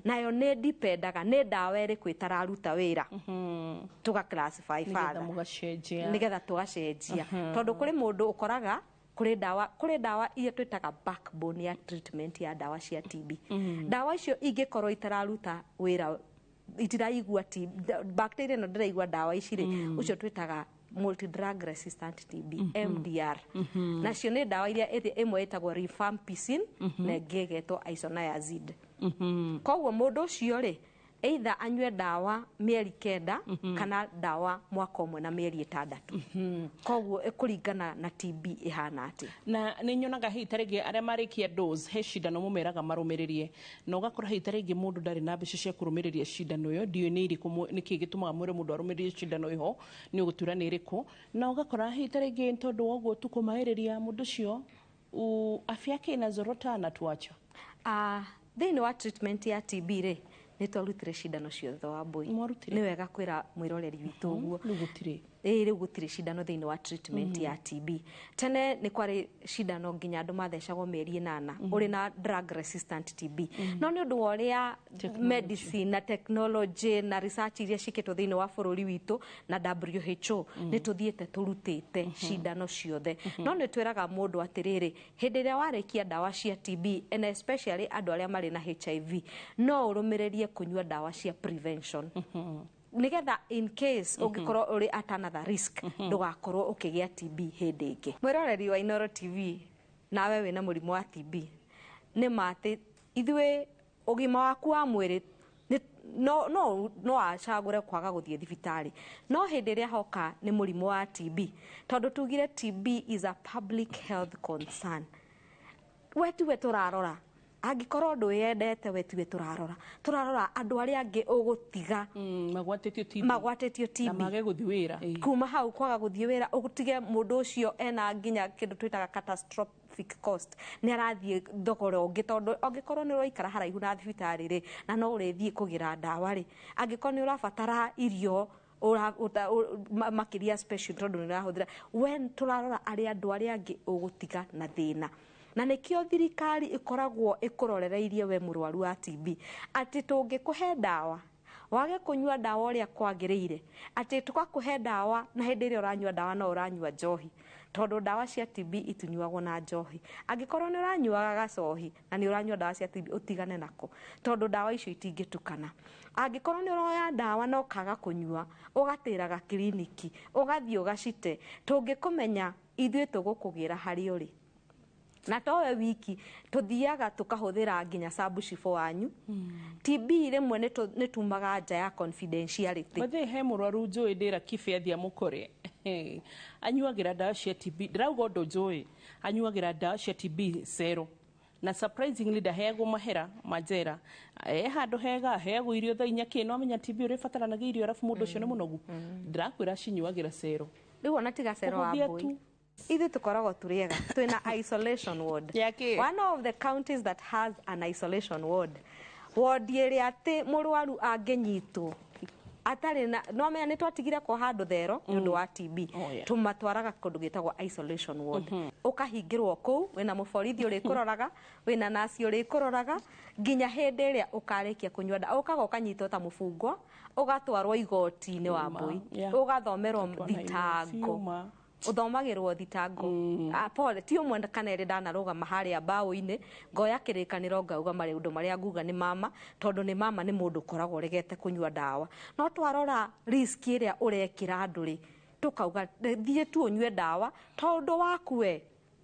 nayo nĩ dipendaga nĩ ndawa ĩrĩkũ ĩtararuta wĩra, tũga classify Nĩgetha further. Mũgacenjia. Nĩgetha tũgacenjia, tondũ kũrĩ mũndũ ũkoraga kũrĩ ndawa iria twĩtaga backbone ya treatment ya ndawa cia TB. Ndawa icio ingĩkorwo itararuta wĩra, itiraigua bacteria ĩno ndĩraigua ndawa ici rĩ, ũcio twĩtaga multi drug resistant TB, MDR. Nacio nĩ ndawa iria ĩmwe ĩtagwo rifampicin na ĩngĩ ĩgetwo isoniazid. Koguo mũndũ ũcio rĩ, either anyue ndawa mĩeri 9 kana ndawa mwaka ũmwe na mĩeri 6. Koguo ĩkũringana na TB ĩhana atĩa. Na nĩ nyonaga hihi ta rĩngĩ arĩa marĩkia dose he cindano mũmeraga marũmĩrĩrie, na ũgakora hihi ta rĩngĩ mũndũ ndarĩ na mbeca cia kũrũmĩrĩria cindano ĩyo. Ndiũĩ nĩ irĩkũ, nĩkĩ gĩtũmaga mwĩre mũndũ arũmĩrĩrie cindano ĩho, nĩ ũgũtura nĩ ĩrĩkũ. Na ũgakora hihi ta rĩngĩ tondũ wa ũguo tukũmaĩrĩria mũndũ ũcio afya yake inazorota na tuacha. Thĩinĩ wa treatment ya TB rĩ, nĩ twarutire cindano ciothe wa mbũi. Mwarutire? Nĩ wega kwĩra mwĩroreri witũ ũguo. Rĩu gũtirĩ. Ĩĩ, rĩu gũtirĩ cindano thĩinĩ wa treatment ya TB. Tene nĩ kwarĩ cindano nginya andũ mathecagwo mĩeri 8 ũrĩ na drug resistant TB, no nĩ ũndũ wa ũrĩa medicine na technology na research iria ciĩkĩtwo thĩinĩ wa bũrũri witũ na WHO, nĩ tũthiĩte tũrutĩte cindano ciothe. No nĩ twĩraga mũndũ atĩrĩrĩ, hĩndĩ ĩrĩa warĩkia ndawa cia TB, and especially andũ arĩa marĩ na HIV, no ũrũmĩrĩrie kũnyua ndawa cia prevention nigetha in case ũngĩkorwo ũrĩ at another risk, ndũgakorwo ũkĩgĩa TB hĩndĩ ĩngĩ. Mwĩroreri wa Inooro TV, nawe wĩna mũrimũ wa TB, nĩ ma atĩ ithuĩ ũgima waku wa mwĩrĩ no acagũre kwaga gũthiĩ thibitarĩ, no hĩndĩ ĩrĩa hoka nĩ mũrimũ wa TB, tondũ tugire TB is a public health concern, we tiwe tũrarora. Angĩkorwo ndwĩyendete, we tiwe tũrarora, tũrarora andũ arĩa angĩ ũgũtiga Magwatĩtio TB magwatĩtio na TB. Mage gũthiĩ wĩra. Kuma hau kwaga gũthiĩ wĩra, ũtige mũndũ ũcio ena nginya kĩndũ twĩtaga catastrophic cost, nĩ arathiĩ thogora ũngĩ, tondũ angĩkorwo nĩ ũraikara haraihu na thibitarĩ rĩ, na no ũrĩthiĩ kũgĩra ndawa rĩ, angĩkorwo nĩ ũrabatara irio makĩria special tondũ nĩ ũrahũthĩra, we tũrarora arĩa andũ arĩa angĩ ũgũtiga na thĩna. Na nĩkĩo thirikari ĩkoragwo ĩkũrorereirie we mũrwaru wa TB, atĩ tũngĩkũhe ndawa wage kũnyua ndawa ũrĩa kwagĩrĩire, atĩ tũgakũhe ndawa na hĩndĩ ĩrĩa ũranyua ndawa no ũranyua njohi, tondũ ndawa cia TB itunyuagwo na njohi. Angĩkorwo nĩ ũranyuaga gacohi na nĩ ũranyua ndawa cia TB, ũtigane nako, tondũ ndawa icio itingĩtukana. Angĩkorwo nĩ ũroya ndawa na ũkaga kũnyua, ũgatĩraga kiriniki, ũgathiĩ ũgacite, tũngĩkũmenya ithuĩ tũgũkũgĩra harĩa ũrĩ. Na towe wiki, tuthiaga tukahũthĩra nginya sabucibũ wanyu. TB rĩmwe nĩ tumaga nja ya confidentiality. Bathe he mũrwaru njũĩ ndĩra kibe athiĩ amũkore anyuagĩra ndawa cia TB, ndĩrauga ũndũ njũĩ, anyuagĩra ndawa cia TB cero, na surprisingly ndaheagwo mahera ma njera, e handũ hega, aheagwo irio thaa 4 kĩ, no amenya TB ũrĩbataranagia irio, arabu mũndũ ũcio nĩ mũnogu. Ndĩrakwĩra acinyuagĩra cero. Rĩu ona tiga cero wa Kũhũthia mbũi tu. Ithuĩ tũkoragwo tũrĩ ega, twĩna isolation ward. Ya kĩ? One of the counties that has an isolation ward, ward ĩrĩa atĩ mũrwaru angĩnyitwo atarĩ na no menya nĩ twatigire kwa handũ thero nĩ ũndũ wa TB. Oh, yeah. Tũmatwaraga kũndũ gĩtagwo isolation ward, ũkahingĩrwo kũu, wĩna mũborithi ũrĩkũroraga, wĩna nasi ũrĩkũroraga nginya hĩndĩ ĩrĩa ũkarĩkia kũnyua ndawa. Ũkaga ũkanyitwo ta mũbungwa, ũgatwarwo igoti-inĩ wa mbũi, ũgathomerwo thitango. Fiuma. Ũthomagĩrwo thitango. Ah, pole, ti ũmwe kana ĩrĩ ndanarũgama harĩa mbaũ-inĩ ngoya kĩrĩkanĩro ngauga maũndũ marĩa nguga nĩ mama, tondũ nĩ mama nĩ mũndũ ũkoragwo ũregete kũnyua ndawa, no twarora risk ĩrĩa ũrekĩra andũ rĩ, tũkauga thiĩ tu ũnyue ndawa tondũ waku we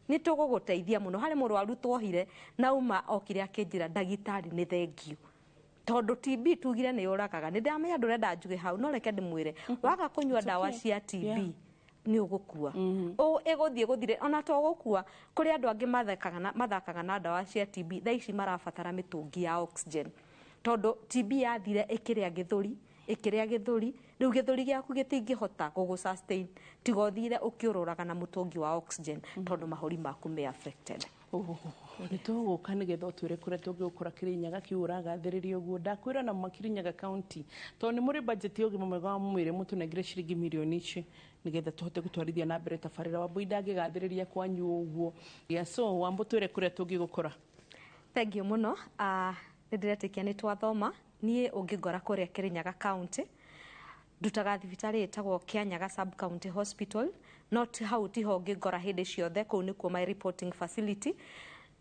nĩ tũgũgũteithia mũno. Harĩ mũrwaru tuohire na uma okire akĩnjĩra, "Ndagĩtarĩ, nĩ thengio," tondũ TB tugire nĩ yũragaga. Nĩ ndamenya ndũrenda njuge hau, no reke ndĩmwĩre, waga kũnyua ndawa cia TB nĩ ũgũkua. Ĩgũthiĩ gũthire ona to gũkua, kũrĩ andũ angĩ mathakaga na ndawa cia TB, thaa ici marabatara mĩtũngi ya oxygen, tondũ TB yathire ĩkĩrĩa gĩthũri, ĩkĩrĩa gĩthũri, rĩu gĩthũri gĩaku gĩtingĩhota gũgũ sustain tiga ũthire ũkĩũrũraga na mũtũngi wa oxygen, tondũ mahũri maku me affected. Nĩ tũgũka nĩgetha ũtwĩre kũrĩa tũngĩgũkora Kĩrĩnyaga kĩu ũragathĩrĩria ũguo. Ndakwĩra na ma Kĩrĩnyaga County, tondũ nĩ mũrĩ budget ya ũgima mwega wa mwĩrĩ, mũtũnengere ciringi mirioni ici nĩgetha tũhote gũtwarithia na mbere tabarĩra. Wambui ndangĩgathĩrĩria kwanyu ũguo. Yeah, so wambũ twĩre kũrĩa tũngĩgũkora. Thank you mũno. Nĩ ndĩretĩkia nĩ twathoma. Niĩ ũngĩngora kũrĩa Kĩrĩnyaga County, ndutaga thibitarĩ ĩtagwo Kianyaga Sub County Hospital, no ti hau tiho ũngĩngora hĩndĩ ciothe, kũu nĩkuo my reporting facility.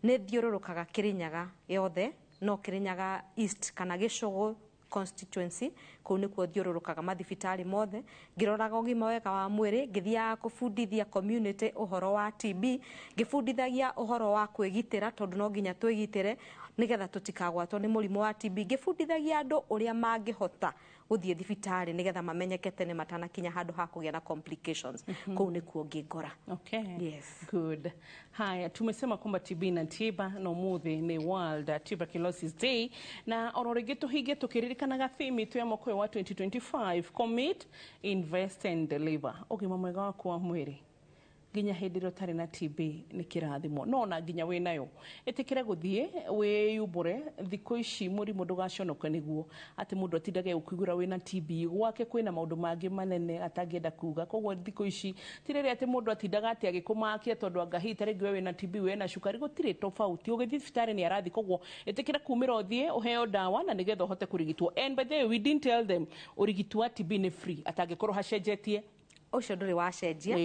Nĩ thiũrũrũkaga Kĩrĩnyaga yothe, no Kĩrĩnyaga East kana Gĩcũgũ constituency, kũu nĩkuo thiũrũrũkaga mathibitarĩ mothe ngĩroraga ũgima wega wa mwĩrĩ, ngĩthiaga kũbundithia community ũhoro wa TB, ngĩbundithagia ũhoro wa kwĩgitĩra, tondũ no nginya twĩgitĩre nĩgetha tũtikagwatwo nĩ mũrimũ wa TB, ngĩbundithagia andũ ũrĩa mangĩhota gũthiĩ thibitarĩ nĩgetha mamenyeke tene matanakinya handũ ha kũgĩa na complications. Kũu nĩkuo ngĩngora. Okay. Yes. Good. Haya, tumesema kwamba TB na tiba, na ũmũthĩ nĩ World Tuberculosis Day, na oro rĩngĩ tũhinge tũkĩririkanaga theme itũ ya mwaka ũyũ wa 2025, commit, invest and deliver. Ũgima mwega waku wa mwĩrĩ Nginya hĩndĩ ĩrĩa ũtarĩ na TB nĩ kĩrathimo, no ona nginya wĩ nayo ĩtĩkĩre gũthiĩ wĩyumbũre. Thikũ ici mũrimũ ndũgaconoke nĩguo atĩ mũndũ atindage ũkĩigura wĩna TB gwake kwĩna maũndũ mangĩ manene atangĩenda kuga. Koguo thikũ ici ti rĩrĩa atĩ mũndũ atindaga atĩ agĩkũmakia tondũ anga hihi ta rĩngĩ we wĩna TB wĩna cukari, gũtirĩ tofauti. Ũgĩthiĩ thibitarĩ nĩ arathi. Koguo ĩtĩkĩra kumĩra ũthiĩ ũheo ndawa na nĩgetha ũhote kũrigitwo. And by the way, we didn't tell them ũrigiti wa TB nĩ free, atangĩkorwo hacenjetie. Ũcio ndũrĩ wacenjia.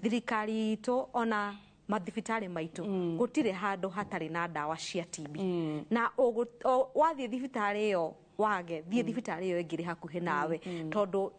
Thirikari itũ ona mathibitarĩ maitũ gũtirĩ handũ hatarĩ na ndawa cia TB, na wathiĩ thibitarĩ ĩyo wage, thiĩ thibitarĩ ĩyo ĩngĩ ĩrĩ hakuhĩ nawe, tondũ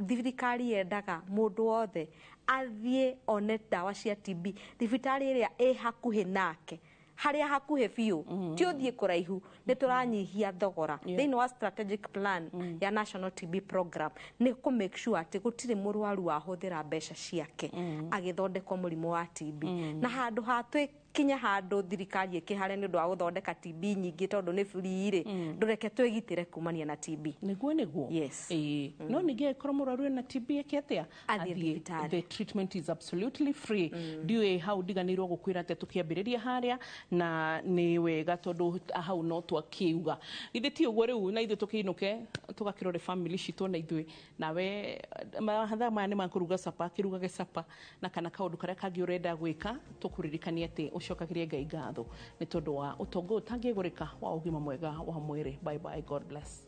thirikari yendaga mũndũ wothe athiĩ one ndawa cia TB thibitarĩ ĩrĩa ĩ hakuhĩ nake, harĩa hakuhĩ biũ, ti ũthiĩ kũraihu. Nĩ tũranyihia thogora thĩinĩ wa strategic plan ya National TB Program, nĩ kũ make sure atĩ gũtirĩ mũrwaru wahũthĩra mbeca ciake agĩthondekwo mũrimũ wa TB. Na handũ ha twĩkinye handũ thirikari ĩkĩhare nĩ ũndũ wa gũthondeka TB nyingĩ tondũ nĩ free rĩ, ndũreke twĩgitĩre kumania na TB. Nĩguo. Yes. Ĩĩ, no ningĩ angĩkorwo mũrwaru ena TB eke atĩa? Athiĩ thibitarĩ. The treatment is absolutely free. Ndiũĩ hau ndiganĩirwo gũkwĩra atĩa tũkĩambĩrĩria harĩa, na nĩ wega tondũ hau no twakiuga, githĩ ti ũguo? Rĩu na ithuĩ tũkĩinũke tũgakĩrore family citũ, na ithuĩ nawe mathaa maya nĩ makũruga capa, kĩrugage capa na kana kaũndũ karĩa kangĩ ũrenda gwĩka. Tũkũririkanie atĩ ũcokagĩrie Ngai ngatho nĩ tondũ wa ũtonga ũyũ ũtangĩgũrĩka wa ũgima mwega wa mwĩrĩ. Bye bye, God bless.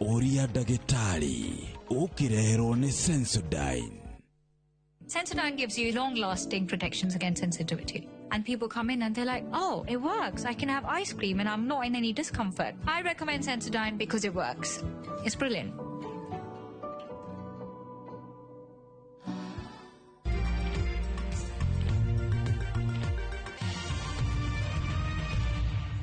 Ũria ndagĩtarĩ ũkĩreherwo nĩ Sensodyne. Sensodyne gives you long lasting protections against sensitivity. And people come in and they're like, "Oh, it works. I can have ice cream and I'm not in any discomfort." I recommend Sensodyne because it works. It's brilliant.